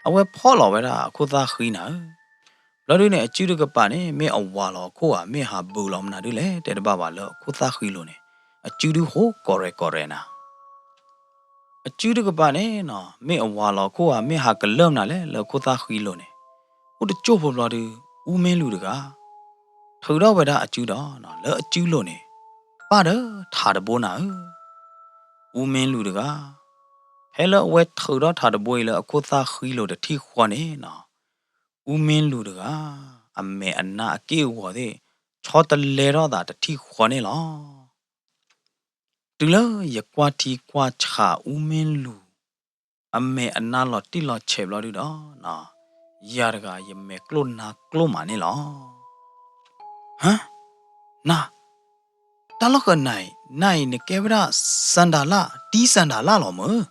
အဝဲဖီၣ်လီၤဝဲဒၣ်အခိၣ်သၣ်ဃံနၤဧၢ. ဘျီဒုန့ၣ် အစုတကပၤန့ၣ် မ့ၢ်အဝၤလီၤအခိၣ်ဧါ, မ့ၢ်ဟးဘုးလီၤမနုၤဒုလဲၣ် တဲတဘၣ်ဘၣ်လၢအခိၣ်သၣ်ဃံလိၤန့ၣ် အစုဒုဟိကီၢ်ရဲၣ်ကီၢ်ရဲၣ်နၤ. အစုတကပၤန့ၣ်နီၤ မ့ၢ်အဝၤလီၤအခိၣ်ဧါ, မ့ၢ်ဟးကလၢၢ်မနုၤလဲၣ် လၢအခိၣ်သၣ်ဃံလိၤန့ၣ်, အိၣ်တကၠိၢ်ဖိဘျီဒု အူမ့လူၤတဂၤ ထုးထီၣ်ဝဲဒၣ်အစုဒီး လၢအစုလိၤန့ၣ် ပၣ်ဒီးထးတဘိနၤဧၢ. အူမ့လူၤတဂၤ ဖဲလၢအဝဲထုးထီၣ်ထးတဘိအံၤလၢအခိၣ်သၣ်ဃံလိၤတထံၣ်ဃီန့ၣ်နီၤ, အူမ့လူၤတဂၤ အမဲာ်အနါအက့ၢ်အဂီၤသ့ၣ် ဆီတလဲထီၣ်သးတထံၣ်ဃီန့ၣ်လီၤ. တုၤလၢယကွၢ်ထံကွၢ်ဆးအူမ့လူၤ အမဲာ်အနါလီၤတံၢ်လီၤဆဲးဘျီဒုဒီး ယၤတဂၤယမဲာ်ကျိၣ်နါကျိၣ်မးန့ၣ်လီၤ. ဟါ, နၤ, တၢ်လီၢ်ဃၢၤနၤအံၤ, နၤအံၤနကဲဝဲဒၣ်စၣ်ဒၤလၣ်, တံၢ်စၣ်ဒၤလၣ်လီၤမုၢ်.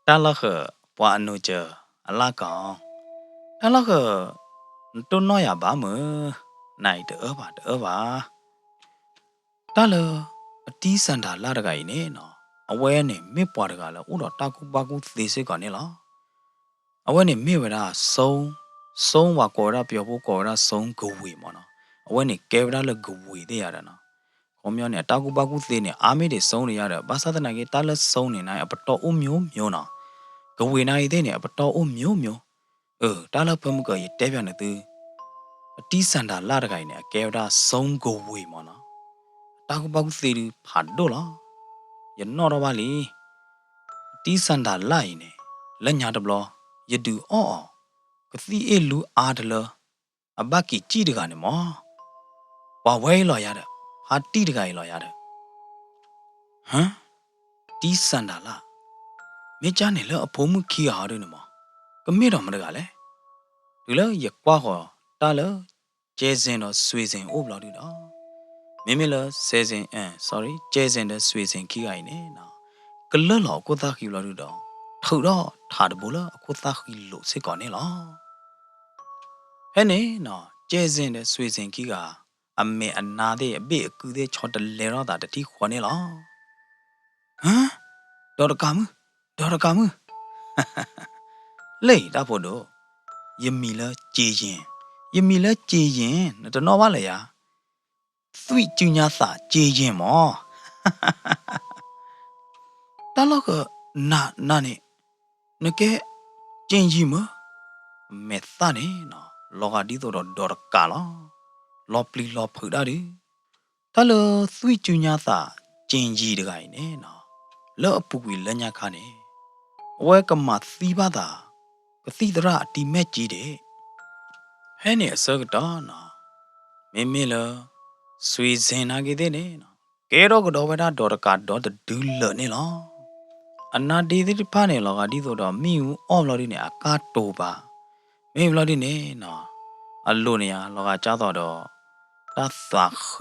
တၢ်လီၢ်ဃၢၤ ပှၤအနိးစၢၤအလၣ်ကီ, တၢ်လီၢ်ဃၢၤ နတိၢ်နီၣ်ယၤဘၣ်မုၢ်, နၤအံၤတအၢဘၣ် တအၢဘၣ်. တၢ်လၢအတံၢ်စၣ်ဒၤလၣ်တဂၤအံၤန့ၣ်နီၤ, အဝဲန့ၣ်မ့ၢ်ပှၤတဂၤလၢအိၣ်ဒီးတၢ်ကူၣ်ဘၣ်ကူၣ်သ့စ့ၢ်ကီးန့ၣ်လီၤ. အဝဲန့ၣ်မ့ၢ်ဝဲဒၣ် ဆိ ဆိ ပှၤကိးဝဲဒၣ် ပယီၤဖိကိးဝဲဒၣ် ဆိကဝ့ၤမၢ်နီၤ. အဝဲန့ၣ်ကဲဝဲဒၣ်လၢကဝ့ၤသ့ၣ်ယၤဒီးနီၤ. ခီပညီန့ၣ် အတၢ်ကူၣ်ဘၣ်ကူၣ်သ့န့ၣ် အါမ့ၢ်ဒံးဆိန့ၣ်ယၤဒီး ဘၣ်ဆၣ်သနာ်က့ တၢ်လၢဆိန့ၣ် အပတီၢ်အိၣ်မျိုးမျိုးနီၤ. ကဝ့ၤနာ်က့သ့ၣ်န့ၣ် အပတီၢ်အိၣ်မျိုးမျိုး. အၢ တၢ်လၢဖၢမုၢ်ကၢၤ ယတဲပၠးနသု အတံၢ်စၣ်ဒၤလၣ်တဂၤအံၤန့ၣ် အကဲဝဲဒၣ်ဆိကဝ့ၤမၢ်နီၤ. အတၢ်ကူၣ်ဘၣ်ကူၣ်သ့ဒုးဖးဒိၣ်လီၤ. ယနီၣ်ထီၣ်ဘၣ်လံ. အတံၢ်စၣ်ဒၤလၣ်အံၤန့ၣ် လၢညါတဘျီ ယဒုးအီၣ်အီၤ ကသံၣ်အ့ၣ်လူအါတလၢ အဘၣ်က့ၤစံၣ်တဂၤန့ၣ်မၢ်. ပှၤဝဲအံၤလီၤယၤဒီး ဖါတံၢ်တဂၤအံၤလီၤယၤဒီး ဟၢ တံၢ်စၣ်ဒၤလၣ်, မ့ၢ်ကၢ်န့ၣ်လၢအဖိမုၣ်ခံဂၤဟီဒုန့ၣ်မၢ်, ကမ့ၢ်ဒီးမတၤတဂၤလဲၣ်. တုၤလၢယကွၢ်ဃီၤတၢ်လၢ ကဲစ့ၣ်ဒီးစွ့စ့ၣ်အိၣ်ဘျီဒုဒီး, မ့မ့ၢ်လၢ စဲစ့ၣ်, sorry, ကဲစ့ၣ်ဒီးစွ့စ့ၣ်ခံဂၤအံၤန့ၣ်နီၤ, ကလၢာ်လီၤအခိၣ်သၣ်ဃံဘျီဒုဒီး, ထုးထီၣ်ထးတဘိလၢအခိၣ်သၣ်ဃံလိာ်စ့ၢ်ကီးန့ၣ်လီၤ. ဖဲန့ၣ်နီၤ ကဲစ့ၣ်ဒီးစွ့စ့ၣ်ခံဂၤ အမဲာ်အနါသ့ၣ် အဘ့ၣ်အကုၢ်သ့ၣ် ဆီတလဲထီၣ်သးတထံၣ်ဃီန့ၣ်လီၤ. ဟၢ, ဒီးတကးမုၣ်, ဒီးတကးမုၣ်, လၢအံၤတၢ်ဖိဒိၣ်, ယမံၤလၢက့ယ့ၣ်, ယမံၤလၢက့ယ့ၣ် နတနီၣ်ဘၣ်လၢၤယၤ, သွံၣ်စုညါသးက့ယ့ၣ်မၢ်. တၢ်လီၢ်ဃၢၤ နၤနၤန့ၣ် နကဲ က့ယ့ၣ်မၢ်, မဲာ်သၣ်န့ၣ်နီၤ လီၤဂာ်ဒ်သိးဒီးဒီးတကးလီၤ, လီၤပျံၤလီၤဖုးတၢ်ဒုး, တၢ်လၢသွံၣ်စုညါသး က့ယ့ၣ်တဂၤအံၤန့ၣ်နီၤ, လၢအပူၤကွံာ်လၢညါခါန့ၣ် အဝဲကမၤသံဘၣ်သး ကသံၣ်သရၣ်အတံၤမဲာ်က့ဒၣ် ဖဲန့ၣ်အဆၢကတီၢ်နီၤ, မ့မ့ၢ်လၢ စွ့စ့ၣ်နာ်က့သ့ၣ်န့ၣ်နီၤ ကဲထီၣ်ကဒီးဝဲဒၣ်ဒီးတကးဒီတဒုလၢာ်န့ၣ်လီၤ. အနါဒ့သ့ၣ်တဖၣ်န့ၣ် လီၤဂာ်ဒ်သိးဒီးမ့ၣ်အူအီၣ်ဘျီဒုန့ၣ် အကါတိၤပာ်, မ့ၢ်ဘျီဒုန့ၣ်နီၤ အလိၤန့ၣ်ယါ လီၤဂာ်ကၢ်သိး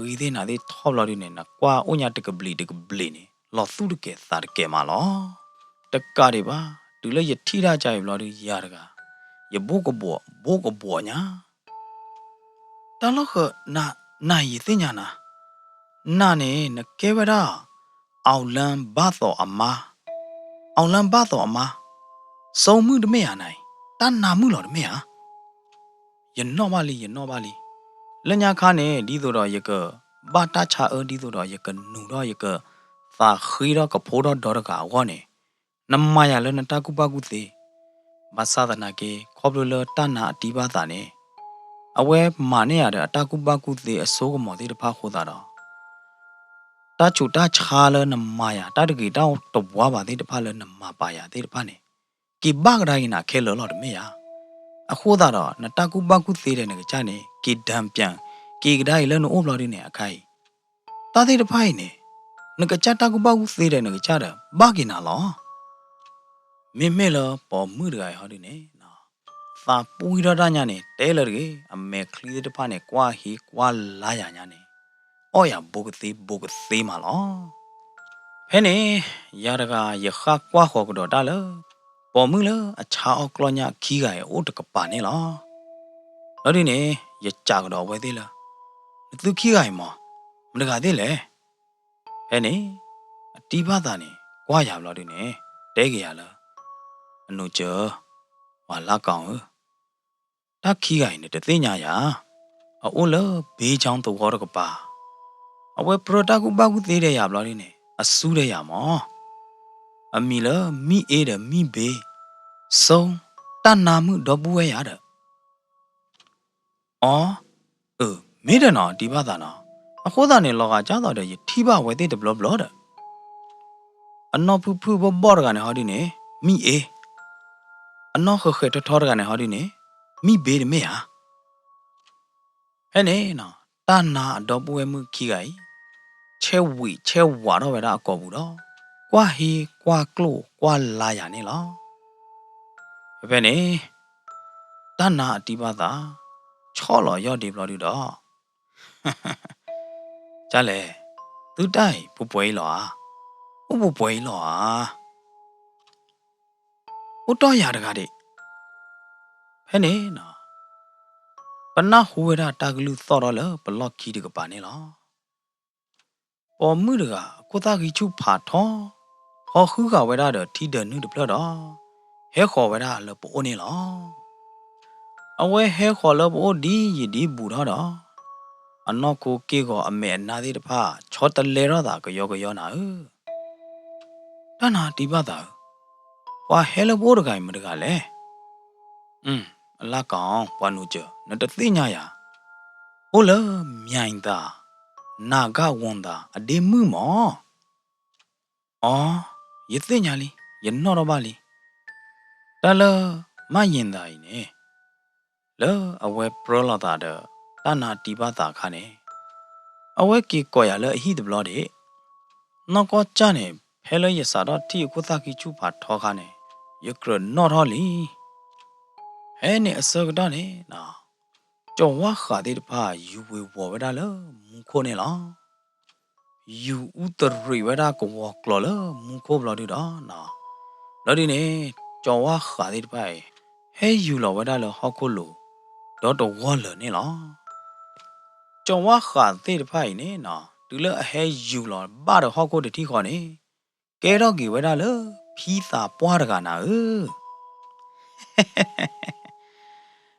ဒီး တၢ်သးဃံသ့ၣ်နၤသ့ၣ်ထီၣ်ဘျီဒုန့ၣ် နကွၢ်အိၣ်ညါတကဘျံးတကဘျံးန့ၣ် လီၤသူၣ်တကဲၤသးတကဲၤမးလီၤ. တကးဒံးဘၣ် တုၤလၢယထံၣ်တၢ်ကါအံၤဘျီဒု ယၤတဂၤ ယဘိၣ်ကဘှီး ဘိၣ်ကဘှီးညါ တၢ်လီၢ်ဃၢၤ နၤယသ့ၣ်ညါနၤ, နၤန့ၣ် နကဲဝဲဒၣ် အောင်လံဘၣ်သိးအမါ, အောင်လံဘၣ်သိးအမါ, ဆိမုၣ်တမ့ၢ်ဧါနၤအံၤ, တၢ်နါမုၣ်လီၤတမ့ၢ်ဧါ. ယနီၣ်ဘၣ်လံ ယနီၣ်ဘၣ်လံ. လၢညါခါန့ၣ် ဒ်သိးဒီးယကဘၣ်တၢ်ဆါအၢ ဒ်သိးဒီးယကနူၤထီၣ် ယကသးဃံထီၣ်ကဖိထီၣ်ဒီတဂၤအဂီၢ်န့ၣ် နမၤယၤလၢနတၢ်ကူၣ်ဘၣ်ကူၣ်သ့, ဘၣ်ဆၣ်သနာ်က့ ခီဖျိလၢတၢ်နါအတံၢ်ဘၣ်သးန့ၣ် အဝဲမၤန့ၢ်ယၤဒီးအတၢ်ကူၣ်ဘၣ်ကူၣ်သ့အစိကမီၤသ့ၣ်တဖၣ်အဃိသတးဒီး တၢ်ဆူးတၢ်ဆါလၢနမၤယၤ တၢ်တဂ့ၤတၢ်တဝါဘၣ်သ့ၣ်တဖၣ်လၢနမၤပာ်ယၤသ့ၣ်တဖၣ်န့ၣ် က့ၤဘၣ်ကဒါက့ၤနၤခဲလၢာ်လီၤတမ့ၢ်ဧါ. အဃိသတးဒီး နတၢ်ကူၣ်ဘၣ်ကူၣ်သ့ဒီးနကစၢ်န့ၣ် က့ၤဒၣ်ပၠၣ် က့ၤကဒါအံၤလၢနအိၣ်ဘျီဒုန့ၣ်အခါအံၤ တၢ်သ့ၣ်တဖၣ်အံၤန့ၣ် နကစၢ်တၢ်ကူၣ်ဘၣ်ကူၣ်သ့ဒီးနကစၢ်ဒီး ဘၣ်က့ၤနၤလီၤ. မ့မ့ၢ်လၢပိာ်မုၣ်တဂၤအံၤဟီဒုန့ၣ် သးပှံထီၣ်တၢ်ညါန့ၣ် တဲလၢတဂ့ၤ အမဲာ်ချံသ့ၣ်တဖၣ်န့ၣ် ကွၢ်ဟ့ကွၢ်လါယၤညါန့ၣ် အီၣ်ယၤဘိကသ့ဘိကသ့မးလီၤ. ဖဲန့ၣ် ယၤတဂၤ ယဃၣ်ကွၢ်ဃီၤကဒီးတၢ်လၢ ပိာ်မုၣ်လၢအဆါအီၣ်ကျီၢ်ညၣ်ခံဂၤအံၤအိၣ်တကပၤန့ၣ်လီၤ. လီၤဒုန့ၣ် ယစံးကဒီးအဝဲသ့ၣ်လၢ နသုခံဂၤအံၤမး မတဂၤသ့ၣ်လဲၣ်. ဖဲန့ၣ် အတံၢ်ဘၣ်သးန့ၣ် ကွၢ်ယၤဘျီဒုန့ၣ် တဲက့ၤယၤလၢ အနူစၢၤ ပှၤလၢကီဧၢ တၢ်ခံဂၤအံၤန့ၣ် တသ့ၣ်ညါယၤ, အအိၣ်လၢ ဘ့ကၠီသဝီတကပၤ, အဝဲပြၢတၢ်ကူၣ်ဘၣ်ကူၣ်သ့ဒီးယၤဘျီဒုန့ၣ် အစူၢ်ဒီးယၤမး, အမံၤလၢမံၣ်အ့ဒီးမံၣ်ဘ့, ဆိ, တၢ်နါမုၣ်ဒီပုၢ်ဝဲၢ်ယၤဒီး အီ, အၢ မ့ၢ်ဒီးနီၤ တံၢ်ဘၣ်သးနီၤ, အဃိသတးန့ၣ် လီၤဂာ်ကၢ်သိးဒီး ယထံၣ်ဘၣ်အဝဲသ့ၣ်တဘျီဘျီဒီး အနီၢ်ဖုၣ်ဖုၣ်ဘီၣ်ဘီၣ်တဂၤန့ၣ်ဟီဒုန့ၣ် မံၣ်အ့, အနီၢ်ဃဲၤဃဲၤထီထီတဂၤန့ၣ်ဟီဒုန့ၣ် မံၣ်ဘ့တမ့ၢ်ဧါ. ဖဲန့ၣ်နီၤ တၢ်နါအဒီပုၢ်ဝဲၢ်မုၣ်ခံဂၤအံၤ ဆဲးဝံးဆဲးဝးထီၣ်ဝဲဒၣ်အကိာ်ပူၤဒီး ကွၢ်ဟ့ကွၢ်ကျိၣ်ကွၢ်လါယၤန့ၣ်လီၤ. ဖဲဖဲန့ၣ် တၢ်နါအတံၢ်ဘၣ်သး ဆီၣ်လီၤယီၢ်ဒ့ဘျီဒုဒီး ကၢ်လဲၣ်, သုတၢ်အံၤပှဲၤပှဲၤအံၤလီၤဧါ, အိၣ်ပှဲၤပှဲၤအံၤလီၤဧါ, အိၣ်တီၢ်ယၤတဂၤဒံး. ဖဲန့ၣ်နီၤ ပနၢ်ဟူဝဲဒၣ်တၢ်ကလုၢ်သီၣ်ထီၣ်လၢပလီၢ်ခံတကပၤန့ၣ်လီၤ. ပိာ်မုၣ်တဂၤ အခိၣ်သၣ်ဂံၢ်ဆူၣ်ဖးထီ, ဖ ဟီၣ်ဃုဃာ်ဝဲဒၣ်ဒီးထံဒၢးနုၢ်တဖျၢၣ်ဒီး ဟဲဃီၤဝဲဒၣ်လၢပအိၣ်န့ၣ်လီၤ. အဝဲဟဲဃီၤလၢပအိၣ်ဒ်ယံာ်ဒ်ဘူးထီၣ်ဒီး အနီၢ်ခိက့ၢ်ဂီၤအမဲာ်အနါသ့ၣ်တဖၣ် ဆီတလဲထီၣ်သးကယီကယီနၤဧၢ, တၢ်နါတံၤဘၣ်သးဧၢ, ပှၤဟဲလၢပအိၣ်တဂၤအံၤမတၤတဂၤလဲၣ်. အလၢ်ကီ ပှၤနူၤစၢၤ နတသ့ၣ်ညါယၤ, အိၣ်လၢ မၠဲၣ်သၣ် နၢ်ဂၣ်ဝီၤသၣ် အဒ့မုၣ်မး. အီ, ယသ့ၣ်ညါလံ, ယနီၣ်ထီၣ်ဘၣ်လံ. တၢ်လၢ မၠဲၣ်သၣ်အံၤန့ၣ် လၢအဝဲပြၢလီၤသးဒီး တၢ်နါတံၤဘၣ်သးအခါန့ၣ် အဝဲက့ၤကိးယၤလၢအဟံၣ်တဘျီဒံး, နီၢ်ကီၢ်ကၢ်န့ၣ် ဖဲလၢယစးထီၣ်ထံၣ်အခိၣ်သၣ်ဃံဆူၣ်ဖးထီခါန့ၣ် ယကြၢးနီၣ်ထီၣ်လံ. ဖဲန့ၣ်အဆၢကတီၢ်န့ၣ် ကၠီၤဝါဃးသ့ၣ်တဖၣ် ယူၤဝ့ၤဝီၤဝဲဒၣ်လၢမူခိၣ်န့ၣ်လီၤ. ယူၤအူတရံးဝဲဒၣ်ကဝီၤကျီၤလၢမူခိၣ်ဘျီဒုဒီး, ဘျီဒုန့ၣ် ကၠီၤဝါဃးသ့ၣ်တဖၣ်အံၤ ဟဲယူၤလီၤဝဲဒၣ်လၢဟီၣ်ခိၣ်လိၤ ဒီတဝီလၢာ်န့ၣ်လီၤ. ကၠီၤဝါဃးသ့ၣ်တဖၣ်အံၤန့ၣ် တုၤလၢအဟဲယူၤလီၤဘၣ်ဒီးဟီၣ်ခိၣ်တထံၣ်ဃီန့ၣ် ကဲထီၣ်က့ၤဝဲဒၣ်လၢ ဖံသးပှၢ်တဂၤနၤဧၢ.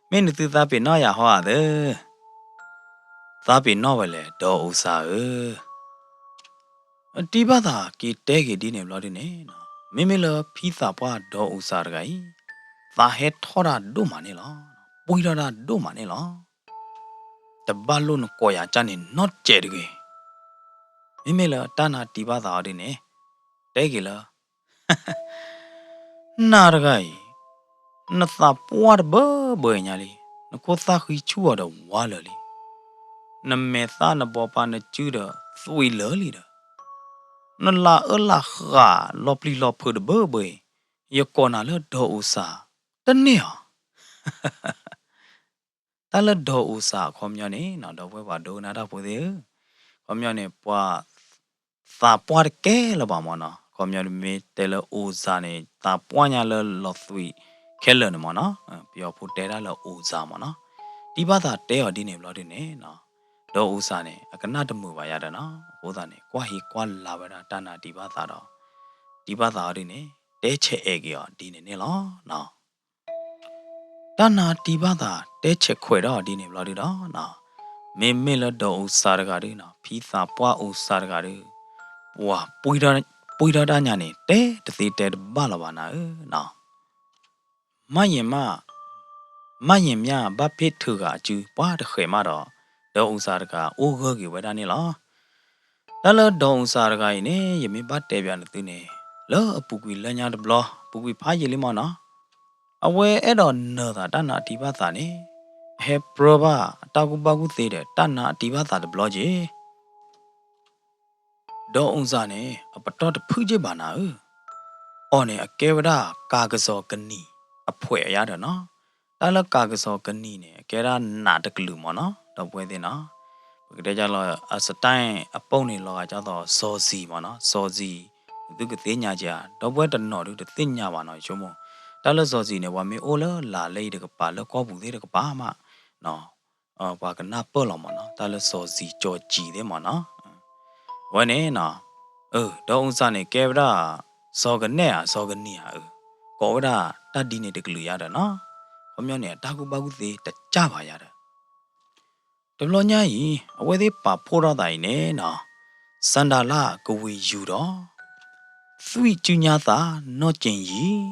မ့ၢ်နသုသးပ့ၤနီၣ်ယၤဟီဧါသၢ, သးပ့ၤနီၣ်ဝဲလဲၣ် ဒီးအိၣ်စၢ်ဧၢ. တံၤဘၣ်သးက့ၤတဲက့ၤဒ်န့ၣ်ဘျီဒုန့ၣ်, မ့မ့ၢ်လၢဖံသးပှၢ်ဒီးအိၣ်စၢ်တဂၤအံၤ သးဟဲထီၣ်တၢ်ဒိၣ်မးန့ၣ်လီၤ. ပှံထီၣ်တၢ်ဒိၣ်မးန့ၣ်လီၤ. တဘၣ်လိၣ်နကိးယၤကၢ်န့ၣ်နီတစဲးတဂ့ၤ. မ့မ့ၢ်လၢတၢ်နါတံၤဘၣ်သးအီၤဒ်န့ၣ် တဲက့ၤလၢ နၤတဂၤအံၤ နသးပှၢ်တဘၢဘၢအံၤညါလံ, နခိၣ်သၣ်ဃံဆူၣ်အီၤဒီးဝါလၢာ်လံ, နမဲာ်သၣ်နဘီပာ်နစုဒီးသွံးလၢာ်လံဒီး, နလၤအၢလၤဃာ်လီၤပျံၤလီၤဖုးတဘၢဘၢအံၤ, ယကိးနၤလၢဒီးအိၣ်စၢ် တန့ၢ်ဧါ. တၢ်လၢဒီးအိၣ်စၢ်အခီပညီန့ၣ် ဒီပုၢ်ဝဲၢ်ပှၤဒိကနၣ်တၢ်ဖိသ့ၣ်ဧၢ, အခီပညီန့ၣ် ပှၤ သးပှၢ်တကဲလၢၤဘၣ်မ့ၢ်နီၤ. အခီပညီမ့ၢ်တဲလၢအိၣ်စၢ်န့ၣ် သးပှၢ်ညါလၢလီၤသွံးခဲလၢာ်န့ၣ်မ့ၢ်နီၤ. ပယီၤဖိတဲတၢ်လၢအိၣ်စၢ်မ့ၢ်နီၤ. တံၤဘၣ်သးတဲအီၤဒ်န့ၣ်ဘျီဒုန့ၣ် ဒီးအိၣ်စၢ်န့ၣ် အကနၣ်တမုာ်ဘၣ်ယၤဒီးနီၤ. အဃိသတးန့ၣ် ကွၢ်ဟံးကွၢ်လၤဝဲဒၣ်တၢ်နါတံၤဘၣ်သးဒီး တံၤဘၣ်သးအီၤဒ်န့ၣ် တဲဆဲးအဲၣ်က့ၤအီၤဒ်န့ၣ်န့ၣ်လီၤ. တၢ်နါတံၤဘၣ်သးတဲဆဲးခွဲးထီၣ်အီၤဒ်န့ၣ်ဘျီဒုဒီး မ့မ့ၢ်လၢဒီးအိၣ်စၢ်တဂၤဒုနီၤ ဖံသးပှၢ်အိၣ်စၢ်တဂၤဒု ပှၤပှံထီၣ်တၢ်ညါန့ၣ် တဲတသ့တဲတဘၣ်လီၤဘၣ်နၤဧၢနီၤ. မၢ်ယံာ်မး, မၢ်ယံာ်မးဘၣ်ဖ့ၣ်ထုးဂၤအစု ပှၤတဃဲးမးဒီး ဒီးအိၣ်စၢ်တဂၤအိၣ်ဂၢၢ်က့ၤဝဲဒၣ်န့ၣ်လီၤ. တၢ်လၢဒီးအိၣ်စၢ်တဂၤအံၤန့ၣ် ယမ့ၢ်ဘၣ်တဲဘၣ်နသုန့ၣ် လၢအပူၤကွံာ်လၢညါတဘျီ ပူၤကွံာ်ဖးယံာ်လံမ့ၢ်နီၤ အဝဲအဲၣ်ဒိးနၢၤသးတၢ်နါတံၤဘၣ်သးန့ၣ် ဟဲပြၢဘၣ်အတၢ်ကူၣ်ဘၣ်ကူၣ်သ့ဒီးတၢ်နါတံၤဘၣ်သးတဘျီက့ၤ ဒီးအိၣ်စၢ်န့ၣ် အပတီၢ်တဖုၣ်က့ၢ်ဘၣ်နၤဧၢ. အီၤန့ၣ် အကဲဝဲဒၣ်ကၤကစီၤကနံၤအဖှဲးအယါဒီးနီၤ. တၢ်လၢကၤကစီၤကနံၤန့ၣ် အကဲဒၣ်နးတကလုာ်မ့ၢ်နီၤ ဒီပုၢ်ဝဲၢ်သ့ၣ်နီၤ. ပကတဲဒ်လီၤ အစတၢၣ်အပိၢ်န့ၣ် လီၤဂာ်ဒ်သိးစီၤစံၤမ့ၢ်နီၤ စီၤစံၤ သုကသ့ၣ်ညါက့ၤဧါ ဒီပုၢ်ဝဲၢ်တနီၤဒုတသ့ၣ်ညါဘၣ်နီၤ ယဆိကမိၣ်. တၢ်လၢစီၤစံၤန့ၣ် ပှၤမ့ၢ်အိၣ်လၢလၢ်လၢအံၤတကပၤ လၢကီၢ်ပူၤသ့ၣ်တကပၤမး ပှၤကနၢ်ပၢၢ်လီၤမ့ၢ်နီၤ တၢ်လၢစီၤစံၤကၠီၤစံၤသ့ၣ်မ့ၢ်နီၤ. အဝဲန့ၣ်နီၤ ဒီးအိၣ်စၢ်န့ၣ် ကဲဝဲဒၣ် စီၤကနဲၣ်ဧါ စီၤကနံၤဧါ ကိးဝဲဒၣ်တၢ်ဒ်န့ၣ်တကလုာ်ယါဒီးနီၤ. ခီပညီန့ၣ် အတၢ်ကူၣ်ဘၣ်ကူၣ်သ့တကၢ်ဘၣ်ယါဒီး တဘျီညါအံၤ အဝဲသ့ၣ်ပာ်ဖှိၣ်ထီၣ်သးအံၤန့ၣ်နီၤ စၣ်ဒၤလၣ်ကဝံၤယူၤဒီး သွံၣ်စုညါသးနီၢ်က့ၤယံၤ ဒီး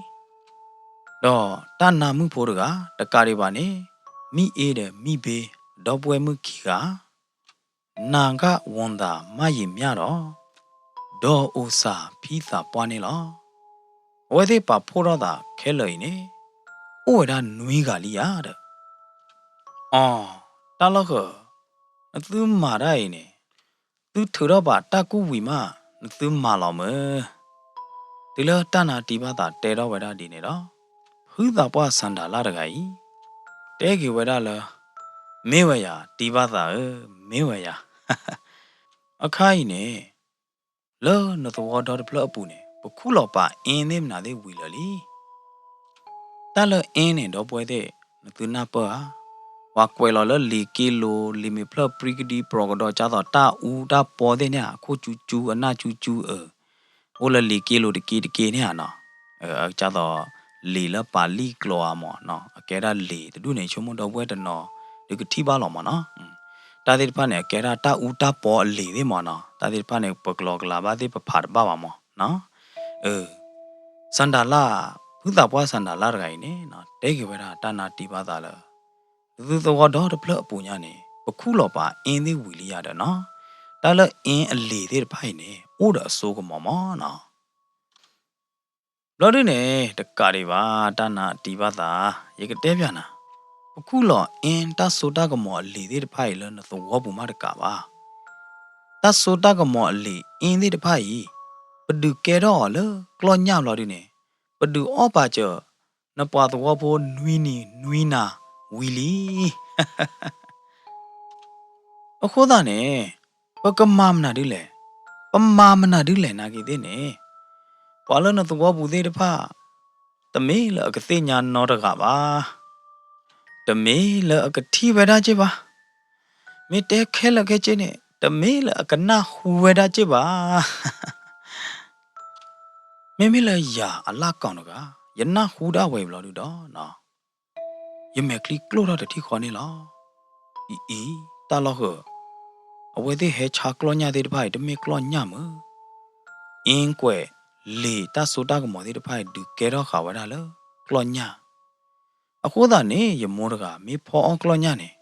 တၢ်နါမုၣ်ဖိတဂၤ တကးဒံးဘၣ်န့ၣ် မံၣ်အ့ဒီးမံၣ်ဘ့ ဒီပုၢ်ဝဲၢ်မုၣ်ခံဂၤ နၢ်ဂၣ်ဝီၤသၣ်မၢ်ယံာ်မျၢ်ဒီး ဒီးအိၣ်စၢ်ဖံသးပှၢ်န့ၣ်လီၤ. အဝဲသ့ၣ်ပာ်ဖှိၣ်ထီၣ်သးခဲလၢာ်အံၤန့ၣ် အိၣ်ဝဲဒၣ်နွံဂၤလံယါဒီး အီ, တၢ်လီၢ်ဃၢၤ, နသုမၤတၢ်အံၤန့ၣ် သုထုးထီၣ်ဘၣ်တၢ်ကူၣ်ဝံၤမး နသုမၤလီၤမၢ်. တုၤလၢတၢ်နါတံၤဘၣ်သးတဲထီၣ်ဝဲဒၣ်ဒ်န့ၣ်ဒီး ဖုသးပှၢ်စၣ်ဒၤလၣ်တဂၤအံၤ တဲက့ၤဝဲဒၣ်လၢ မ့ၢ်ဝဲယၤ တံၤဘၣ်သးဧၢ, မ့ၢ်ဝဲယၤ အခါအံၤန့ၣ် လၢနသဝီဒီတဖျၢၣ်အပူၤန့ၣ် ပခူၣ်လီၤပာ်အ့န့ၣ်မနုၤသ့ၣ်ဝံၤလၢာ်လံ. တၢ်လၢအ့န့ၣ် ဒီပုၢ်ဝဲၢ်သ့ၣ် နသုနၢ်ပၢၢ်ဧါ. ပှၤကွဲးလီၤလၢလံာ်က့လိၤ လံာ်မဲာ်ဖျၢၣ်ပြံကဒံ ပြီၤကဒီး ကၢ်သိးတၢ်အူတၢ်ပီသ့ၣ်န့ၣ် အခိၣ်ကၠူကၠူ အနၢ်ကၠူကၠူအၢ အိၣ်လၢလံာ်က့လိၤတက့တက့န့ၣ်ဧါနီၤ, အကသိး လံာ်လၢပာ်လံာ်ကျိာ်ဧါမၢ်နီၤ, အကဲဒၣ်လံာ်တဒူၣ်န့ၣ် ဆိကမိၣ်ဒီပုၢ်ဝဲၢ်တနီၤ ဒုးကထံၣ်ဘၣ်လီၤမၢ်နီၤ. တၢ်သ့ၣ်တဖၣ်န့ၣ် အကဲဒၣ်တၢ်အူတၢ်ပီအလံာ်သ့ၣ်မၢ်နီၤ, တၢ်သ့ၣ်တဖၣ်န့ၣ် ပကလီကလးဘၣ်သ့ၣ် ပဖးတဘၣ်ဘၣ်မၢ်နီၤ. စၣ်ဒၤလၣ်, ဖုသးပှၢ်စၣ်ဒၤလၣ်တဂၤအံၤန့ၣ် တဲက့ၤဝဲဒၣ်တၢ်နါတံၢ်ဘၣ်သးလၢ သုသဝီဒီတဖျၢၣ်အပူၤညါန့ၣ် ပခူၣ်လီၤပာ်အ့ၣ်သ့ၣ်ဝံၤလံယၤဒီးနီၤ, တၢ်လၢအ့ၣ်အလံာ်သ့ၣ်တဖၣ်အံၤန့ၣ် အိၣ်ဒီးအစိကမီၤမၢ်နီၤ. ဘျီဒုန့ၣ် တကးဒံးဘၣ် တၢ်နါတံၢ်ဘၣ်သး, ယကတဲပျးနၤ, ပခူၣ်လီၤအ့ၣ်တၢ်စိတၢ်ကမီၤအလံာ်သ့ၣ်တဖၣ်အံၤလၢနသဝီပူၤမးတကးဘၣ်. တၢ်စိတၢ်ကမီၤအလံာ်အ့ၣ်သ့ၣ်တဖၣ်အံၤ ပဒုးကဲထီၣ်အီၤလၢကျီၢ်ညၣ်ဘျီဒုန့ၣ် ပဒုးအီၣ်ပာ်စၢၤ နပှၤသဝီဖိနွံနံၤနွံနၤဝံၤလံ. အဃိသတးန့ၣ် ပကမၤမနုၤဒ်လဲၣ်, ပမၤမနုၤဒ်လဲၣ်နာ်က့သ့ၣ်န့ၣ်, ပှၤလၢနသဝီပူၤသ့ၣ်တဖၣ် တမ့ၢ်လၢအကသ့ၣ်ညါနီတဂၤဘၣ်, တမ့ၢ်လၢအကထံၣ်ဝဲဒၣ်က့ၢ်ဘၣ်, မ့ၢ်တဲခဲလၢာ်ခဲဆ့န့ၣ် တမ့ၢ်လၢအကနၢ်ဟူဝဲဒၣ်က့ၢ်ဘၣ်. မ့မ့ၢ်လၢယၤအလၢ်ကီၢ်တဂၤ ယနၢ်ဟူဒၣ်ဝဲအံၤဘျီဒုဒီး ယမဲာ်ချံကျိၣ်ထီၣ်တထံၣ်ဃီန့ၣ်လီၤ. အံၤအံၤ တၢ်လီၢ်ဃၢၤ, အဝဲသ့ၣ်ဟဲဆါကျီၢ်ညၣ်သ့ၣ်တဖၣ်အံၤ တမ့ၢ်ကျီၢ်ညၣ်မၢ်, အ့ၣ်ကွဲးလံာ်တၢ်စိတၢ်ကမီၤသ့ၣ်တဖၣ်အံၤ ဒုးကဲထီၣ်ဃာ်ဝဲဒၣ်လၢကျီၢ်ညၣ်. အဃိသတးန့ၣ် ယမိၢ်တဂၤမ့ၢ်ဖီအီၣ်ကျီၢ်ညၣ်န့ၣ်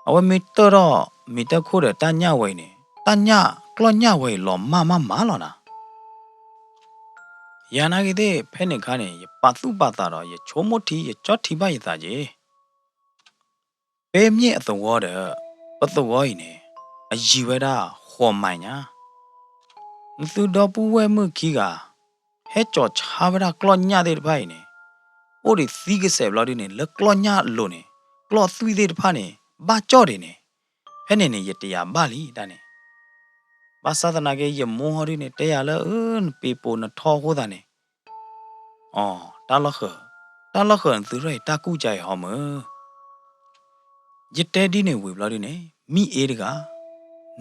အဝဲမ့ၢ်တၢၣ်ထီၣ်မ့ၤတၢၣ်ခိၣ်ဒီးတၢ်ညၣ်ဝဲအံၤန့ၣ် တၢ်ညၣ်ကျီၢ်ညၣ်ဝဲအံၤလီၤမၢ်မးမးလီၤနၤ. ယၤနာ်က့သ့ၣ် ဖဲန့ၣ်အခါန့ၣ် ယပာ်သူၣ်ပာ်သးဒီး ယဆိကမိၣ်ထံ ယကၠီထံဘၣ်ယသးက့ၤ ပမ့ၢ်အသဝီဒီး ပသဝီအံၤန့ၣ် အယံၤဝဲဒၣ်ဃိးမံၤညါ, နသုဒီပုၢ်ဝဲၢ်မုၣ်ခံဂၤ ဟဲကၠီၤဆါဝဲဒၣ်ကျီၢ်ညၣ်သ့ၣ်တဖၣ်အံၤန့ၣ် အိၣ်ဒံးသံကစဲးဘျီဒုန့ၣ် လၢကျီၢ်ညၣ်အလိၤန့ၣ် ကျီၢ်သွံၣ်သ့ၣ်တဖၣ်န့ၣ် ဘၣ်ကၠီၣ်ဒံးန့ၣ်, ဖဲန့ၣ်န့ၣ် ယတယာ်ဘၣ်လံတၢ်န့ၣ်. ဘၣ်ဆၣ်သနာ်က့ ယမိၢ်ဟီဒုန့ၣ် တဲယၤလၢ အၢ နပ့ၤပိာ်နထီအဃိသတးန့ၣ် အိ တၢ်လီၢ်ဃၢၤ, တၢ်လီၢ်ဃၢၤနသုရဲၣ်အံၤ တၢ်ကူၣ်ကါအံၤဟီမၢ်. ယတဲဒ်န့ၣ်ဝံၤဘျီဒုန့ၣ် မံအ့တဂၤ နံၤ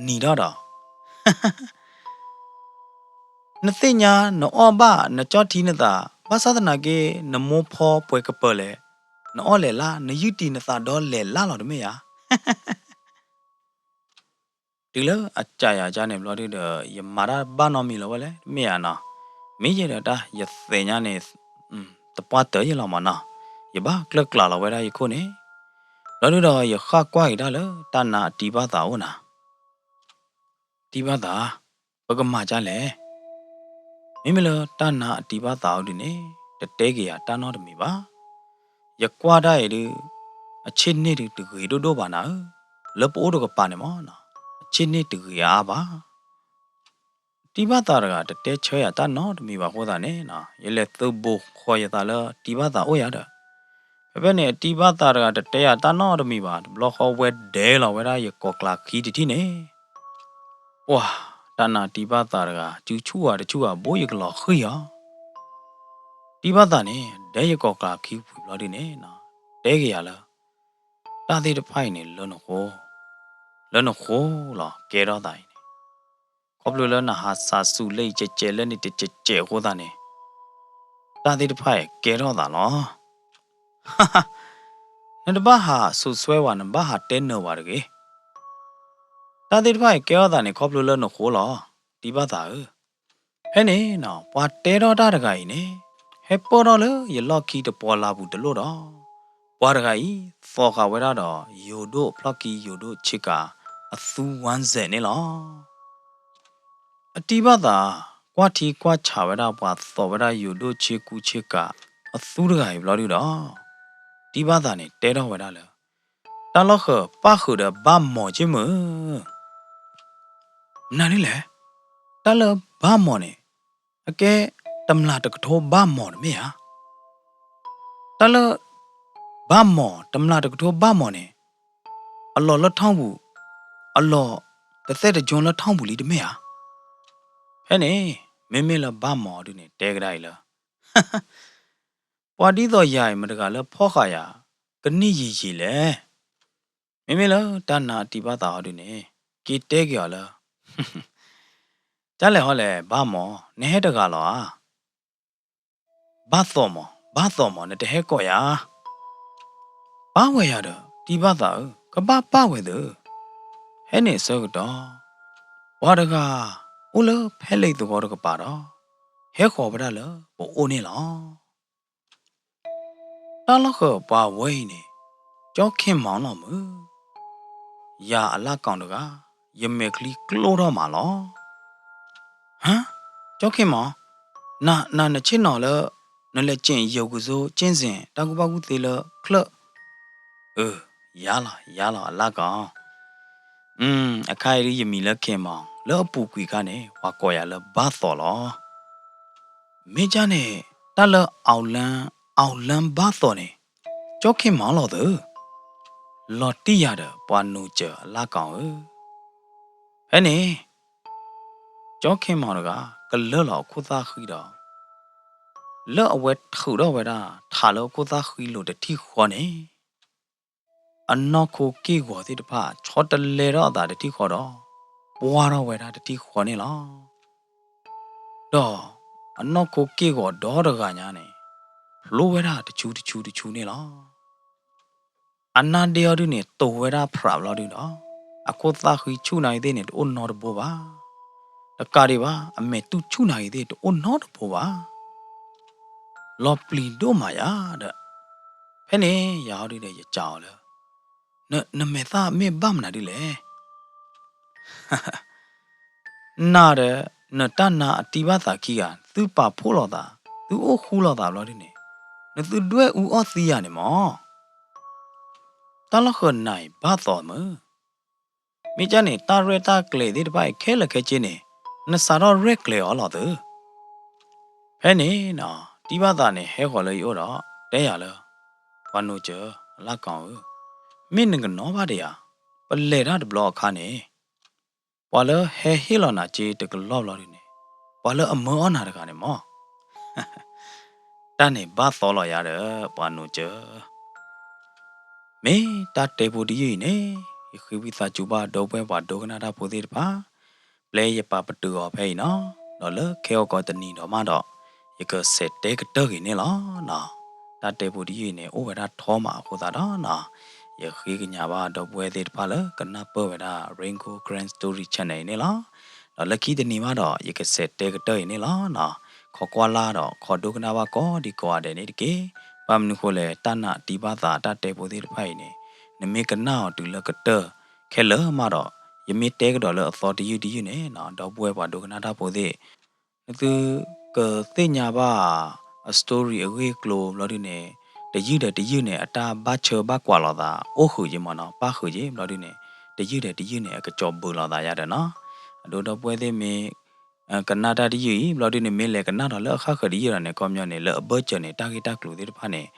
ထီၣ်ဒီး နသ့ၣ်ညါ နအီၣ်ဘၣ် နကၠီထံနသး ဘၣ်ဆၣ်သနာ်က့ နမိၢ်ဖီပှဲၤကပၢၤလဲၣ်, နအီၣ်လဲၤလၢ် နယုၢ်တံၢ်နသးဒီးလဲၤလၢ်လီၤတမ့ၢ်ဧါ. တုၤလၢအကးယၤကန့ၣ်ဘျီဒုဒီး ယမၤတၢ်ဘၣ်နီတမံၤလၢၤဝဲလဲၣ် တမ့ၢ်ဧါနီၤ. မ့ၢ်ယဲဒီးတၢ်ယသ့ၣ်ညါန့ၣ် တပှၢ်တၢၢ်ယဲလီၤမးနီၤ. ယဘၣ်ကျၢၢ်ကျးလီၤဝဲဒၣ်ယခိၣ်န့ၣ် ဘျီဒုဒီးယဃၣ်ကွၢ်က့ၤတၢ်လၢတၢ်နါအတံၢ်ဘၣ်သးအိၣ်နၤ တံၢ်ဘၣ်သး, ပကမၤဒ်လဲၣ်. မ့မ့ၢ်လၢတၢ်နါအတံၢ်ဘၣ်သးအိၣ်ဒုန့ၣ် တတဲက့ၤယၤတၢ်နီတမံၤဘၣ်. ယကွၢ်ဒၣ်အံၤဒု အဆ့ၣ်န့ၢ်ဒုတဂ့ၤဒိၣ်ဒိၣ်ဘၣ်နၤဧၢ, လၢပအိၣ်တကပၤန့ၣ်မး အဆ့ၣ်န့ၢ်တဂ့ၤအါအါဘၣ်. တံၢ်ဘၣ်သးတဂၤ တတဲဆၢယၤတၢ်နီတမံၤဘၣ်အဃိသတးန့ၣ် ယလဲၤသုးဘိဃီယသးလၢတံၢ်ဘၣ်သးအိၣ်ယၤဒီး ဖဲဖဲန့ၣ် အတံၢ်ဘၣ်သးတဂၤ တတဲယၤတၢ်နီတမံၤဘၣ် တဘျီဃီဝဲဒဲလီၤဝဲဒၣ်ယကိးကျးခံတထံၣ်န့ၣ် ပှၤ တၢ်နါတံၢ်ဘၣ်သးတဂၤ စုဆူၣ်ဂၤတဆူၣ်ဂၤ ဘိယကလီၤဃံၤအီၤ. တံၢ်ဘၣ်သးန့ၣ် ဒဲယကိးကျးခံဝံၤဘျီဒုန့ၣ် တဲက့ၤယၤလၢ တၢ်သ့ၣ်တဖၣ်အံၤန့ၣ် လၢနဃိ, လၢနဃိလီၤ ကဲထီၣ်သးအံၤန့ၣ်, ခီဖျိလၢနဟးစးစူၤလၢအံၤကဲးကဲးလၢန့ၣ်တကဲးကဲးအဃိသတးန့ၣ် တၢ်သ့ၣ်တဖၣ်အံၤကဲထီၣ်သးလီၤ. နတဘၣ်ဟးစူၤစွဲဝဲ နဘၣ်ဟးတဲနၢၤဝဲတဂ့ၤ. တၢ်သ့ၣ်တဖၣ်အံၤကဲထီၣ်သးန့ၣ် ခီဖျိလၢနဃိလီၤ တံၢ်ဘၣ်သးဧၢ. ဖဲန့ၣ်နီၤ ပှၤတဲထီၣ်တၢ်တဂၤအံၤန့ၣ် ဟဲပၢၢ်ထီၣ်လၢယလီၢ်ခံတပီၤလါပူၤတလိၣ်ဒီး ပှၤတဂၤအံၤ သိးဃာ်ဝဲဒၣ်ဒီး ယိၤဒိၣ်ဖျီၣ်ခံ ယိၤဒိၣ်ဆ့ကၤအသူဝါစဲးန့ၣ်လီၤ. အတံၢ်ဘၣ်သး ကွၢ်ထံကွၢ်ဆးဝဲဒၣ် ပှၤသိးဝဲဒၣ်ယိၤဒိၣ်ဆ့ကူဆ့ကၤအသူတဂၤအံၤဘျီဒုဒီး တံၢ်ဘၣ်သးန့ၣ် တဲထီၣ်ဝဲဒၣ်လၢ တၢ်လီၢ်ဃၢၤပၣ်ဃုာ်ဒီးဘၣ်မီၤက့ၢ်မုၢ် မနုၤဒ်လဲၣ်, တၢ်လၢဘၣ်မီၤန့ၣ် အကဲတမျးတကထိဘၣ်မီၤတမ့ၢ်ဧါ. တၢ်လၢ ဘၣ်မီၤ တမျးတကထိဘၣ်မီၤန့ၣ် အလီၢ်လၢထီၣ်ပူၤ အလီၢ်တသဲတကၠိလၢထီၣ်ပူၤလံတမ့ၢ်ဧါ. ဖဲန့ၣ် မ့မ့ၢ်လၢဘၣ်မီၤဒုန့ၣ် တဲကဒါအံၤလၢ ပှၤဒ်သိးယၤအံၤ မတဂၤလၢဖီၣ်ဃာ်ယၤ ကနံၣ်ယံာ်ယံာ်လဲၣ်. မ့မ့ၢ်လၢတၢ်နါတံၢ်ဘၣ်သးအီၤဒုန့ၣ် က့ၤတဲက့ၤအီၤလၢ ကၠါလဲၣ်ဟီလဲၣ် ဘၣ်မး, နဟဲတဂၤလီၤဧါ. ဘၣ်သီၣ်မး, ဘၣ်သီၣ်မး, နတဟဲကိးယၤ. ဘၣ်ဝဲယၤဒီး တံၢ်ဘၣ်သးဧၢ, ကဘၣ်ပၣ်ဝဲသု. ဖဲန့ၣ်အဆၢကတီၢ် ပှၤတဂၤ အိၣ်လၢဖဲလ့သဝီတကပၤဒီး ဟဲဃီၤဝဲဒၣ်လၢပအိၣ်န့ၣ်လီၤ. တၢ်လီၢ်ဃၢၤပှၤဝဲအံၤန့ၣ် ကၠီခ့ၣ်မီၤလီၤမုၢ်. ယၤအလၣ်ကီၢ်တဂၤ ယမဲာ်ချံကျိထီၣ်မးလီၤ. ဟါ, ကၠီခ့ၣ်မီၤ, နၤ နၤနဆ့ၣ်နီၤလၢ နလဲၤက့ၣ်ယိၤကစိက့ၣ်စ့ၣ် တၢ်ကူၣ်ဘၣ်ကူၣ်သ့လၢချၢၣ်. အၢ, ယၤလီၤ ယၤလီၤ အလၣ်ကီၢ်. အခါအံၤဒ်ယမံၤလၢခ့ၣ်မီၤ လၢအပူၤကွံာ်အခါန့ၣ် ပှၤကိးယၤလၢဘၣ်သီၣ်လီၤ. မ့ၢ်ကၠါန့ၣ် တၢ်လၢအီၣ်လၢ အီၣ်လၢဘၣ်သီၣ်န့ၣ် ကၠီခ့ၣ်မီၤလီၤသု. လီၤတံၢ်ယၤဒီးပှၤနိၤစၢၤအလၣ်ကီၢ်ဧၢ. ဖဲန့ၣ် ကၠီခ့ၣ်မီၤတဂၤ ကလၢလီၤအခိၣ်သၣ်ဃံဒီး လၢအဝဲထုးထီၣ်ဝဲဒၣ်ထးလၢအခိၣ်သၣ်ဃံလိၤတထံၣ်ဃီန့ၣ် အနီၢ်ခိက့ၢ်ဂီၤသ့ၣ်တဖၣ် ဆီတလဲထီၣ်အသးတထံၣ်ဃီဒီး ပှၢ်ထီၣ်ဝဲဒၣ်တထံၣ်ဃီန့ၣ်လီၤ. ဒီးအနီၢ်ခိက့ၢ်ဂီၤဒီတဂၤညါန့ၣ် ဖျိဝဲဒၣ်တဆူတဆူတဆူန့ၣ်လီၤ. အနါဒ့အီၤဒုန့ၣ် တိၤဝဲဒၣ်ဖြးဘျီဒုဒီး အခိၣ်သၣ်ဃံဆူၣ်နၤဂ့ၤသ့ၣ်န့ၣ် တအိၣ်နီတဘိဘၣ်. တကးဒံးဘၣ် အမဲာ်တူၢ်ဆူၣ်နၤဂ့ၤသ့ၣ် တအိၣ်နီတဘိဘၣ်. လီၤပျံၤဒိၣ်မးယၤဒီး ဖဲန့ၣ်ယၤဟီဒုဒီး ယစံးအီၤလၢ နမဲာ်သၣ်မ့ၢ်ဘၣ်မနုၤဒ်လဲၣ်. နၤဒီး နတၢ်နါအတံၢ်ဘၣ်သးခံဂၤ သုပာ်ဖှိၣ်လိာ်သး သုအိၣ်ဃူလိာ်သးဘျီဒုန့ၣ် နသုဒွဲၣ်အူအီၣ်သံယၤန့ၣ်မး. တၢ်လီၢ်ဃၢၤနၤအံၤဘၣ်သီၣ်မုၢ်. မ့ၢ်ကၠါန့ၣ် တၢ်ရဲၣ်တၢ်ကျဲၤသ့ၣ်တဖၣ်အံၤခဲလၢာ်ခဲဆ့န့ၣ် နစးထီၣ်ရဲၣ်ကျဲၤအီၤလီၤသု. ဖဲန့ၣ်နီၤ တံၢ်ဘၣ်သးန့ၣ် ဟဲဃီၤလၢယအိၣ်ဒီး တဲယၤလၢ ပှၤနိၤစၢၤ အလၣ်ကီၢ်ဧၢ, မ့ၢ်နကနီၤဘၣ်ဒံးဧါ, ပလဲၤတၢ်တဘျီအခါန့ၣ် ပှၤလၢဟဲဟ့ၣ်လီၤနၤစ့တကလီၢ်ဘျီဒုန့ၣ် ပှၤလၢအမၢအီၣ်နၤတဂၤန့ၣ်မး. တၢ်န့ၣ်ဘၣ်သီလီၤယၤဒီး ပှၤနိၤစၢၤ မ့ၢ်တၢ်တဲဖိတယုၢ်အံၤန့ၣ် ယဃ့ဝံသးစူၤဘၣ်ဒီပုၢ်ဝဲၢ်ပှၤဒိကနၣ်တၢ်ဖိသ့ၣ်တဖၣ်, ပျဲယပာ်ပတုာ်အီၤဖဲအံၤနီၤ, ဒီးလၢခဲအံၤကီးတနံၤဒီးမးဒီး ယကဆဲးတဲကတၢၢ်က့ၤန့ၣ်လီၤ. တၢ်တဲဖိတယုၢ်အံၤန့ၣ် အိၣ်ဝဲဒၣ်ထီမးအဃိသတးဒီးနီၤ, ယဃ့ကညးဘၣ်ဒီပုၢ်ဝဲၢ်သ့ၣ်တဖၣ်လၢကနၢ်ပၢၢ်ဝဲဒၣ် Rain Gold Karen Story Channel အံၤန့ၣ်လီၤ. ဒီးလၢခံတနံၤမးဒီး ယကဆဲးတဲကတၢၢ်အံၤန့ၣ်လီၤနီၤ. ခိးကွၢ်လၢ်ဒီး ခိးဒိကနၣ်ဘၣ်ကိးဒံကိးဂၤဒဲးန့ၣ်တက့ၢ်. ဘၣ်မနုၤဃိလဲၣ် တၢ်နာ်တံၢ်ဘၣ်သးတၢ်တဲဖိသ့ၣ်တဖၣ်အံၤန့ၣ် နမ့ၢ်ကနၣ်အီၤတုၤလၢကတၢၢ်ခဲလၢာ်မးဒီး ယမ့ၢ်တဲကဒီးလၢအသီတယုၢ်တယုၢ်န့ၣ်နီၤ ဒီပုၢ်ဝဲၢ်ပှၤဒိကနၣ်တၢ်ဖိသ့ၣ် နသုကသ့ၣ်ညါဘၣ်အ story အဂ့ၢ်အကျိၤဘျီဒုန့ၣ် တယုၢ်ဒီးတယုၢ်န့ၣ် အတၢ်ဘၣ်ဆၢဘၣ်ကွၢ်လိာ်သး အိၣ်ဃုာ်က့ၤမးနီၤ, ပၣ်ဃုာ်က့ၤဘျီဒုန့ၣ် တယုၢ်ဒီးတယုၢ်န့ၣ် အကစီၤဘုးလိာ်သးယၤဒီးနီၤ. အဒိဒီပုၢ်ဝဲၢ်သ့ၣ်မ့ၢ် ကနၣ်တၢ်တယုၢ်အံၤ ဘျီဒုန့ၣ် မ့ၢ်လဲၤကနၣ်ဒီးလၢအဃၣ်ဃၢၤတယုၢ်ဒီးန့ၣ် ခီပညီန့ၣ် လၢအဘၢၣ်စၢၤန့ၣ် တၢ်ဂ့ၢ်တၢ်ကျိၤသ့ၣ်တဖၣ်န့ၣ်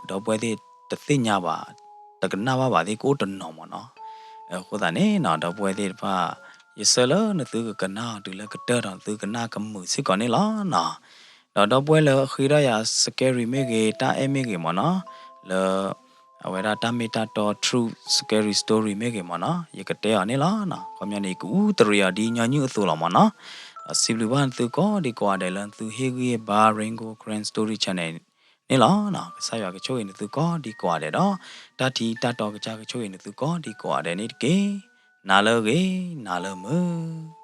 ဒီပုၢ်ဝဲၢ်သ့ၣ်တသ့ၣ်ညါဘၣ် တကနၣ်ဘၣ်ဘၣ်သ့ၣ်ကအိၣ်တနီၤမးနီၤ. အဃိသတးန့ၣ်နီၤ ဒီပုၢ်ဝဲၢ်သ့ၣ်တဖၣ် ယဆၢလၢနသုကကနၣ်အီၤတုၤလၢကတၢၢ်ဒီး နသုကနၣ်ကမုာ်စ့ၢ်ကီးန့ၣ်လီၤနီၤ. ဒီးဒီပုၢ်ဝဲၢ်လၢအဃ့ထီၣ်ယၤ scary မ့ၢ်ဂ့ၤ တၢ်အဲၣ်မ့ၢ်ဂ့ၤမးနီၤ လၢ အဝဲဒၣ်တၢ်မ့ၢ်တၢ်တီ true scary story မ့ၢ်ဂ့ၤမးနီၤ ယကတဲအီၤန့ၣ်လီၤနီၤ. ခီပညီန့ၣ် ယကအူတရံးအီၤဒ်ညီနုၢ်အသိးလီၤမးနီၤ. ဒီးစံးဘျုးဘၣ်နသုကိးဒံကိးဂၤဒဲးလၢနသုဟ့ၣ်ဂံၢ်ဟ့ၣ်ဘါ Rain Gold Karen Story Channel န့ၣ်လီၤနီၤ. ကစၢ်ယွၤကဆိၣ်ဂ့ၤနသုကိးဒံကိးဂၤဒဲးဒီး တၢ်ထံတၢ်တီကစၢ်ကဆိၣ်ဂ့ၤနသုကိးဒံကိးဂၤဒဲးန့ၣ်တက့ၢ်. နၤလၢအဂ့ၤ နၤလၢမုာ်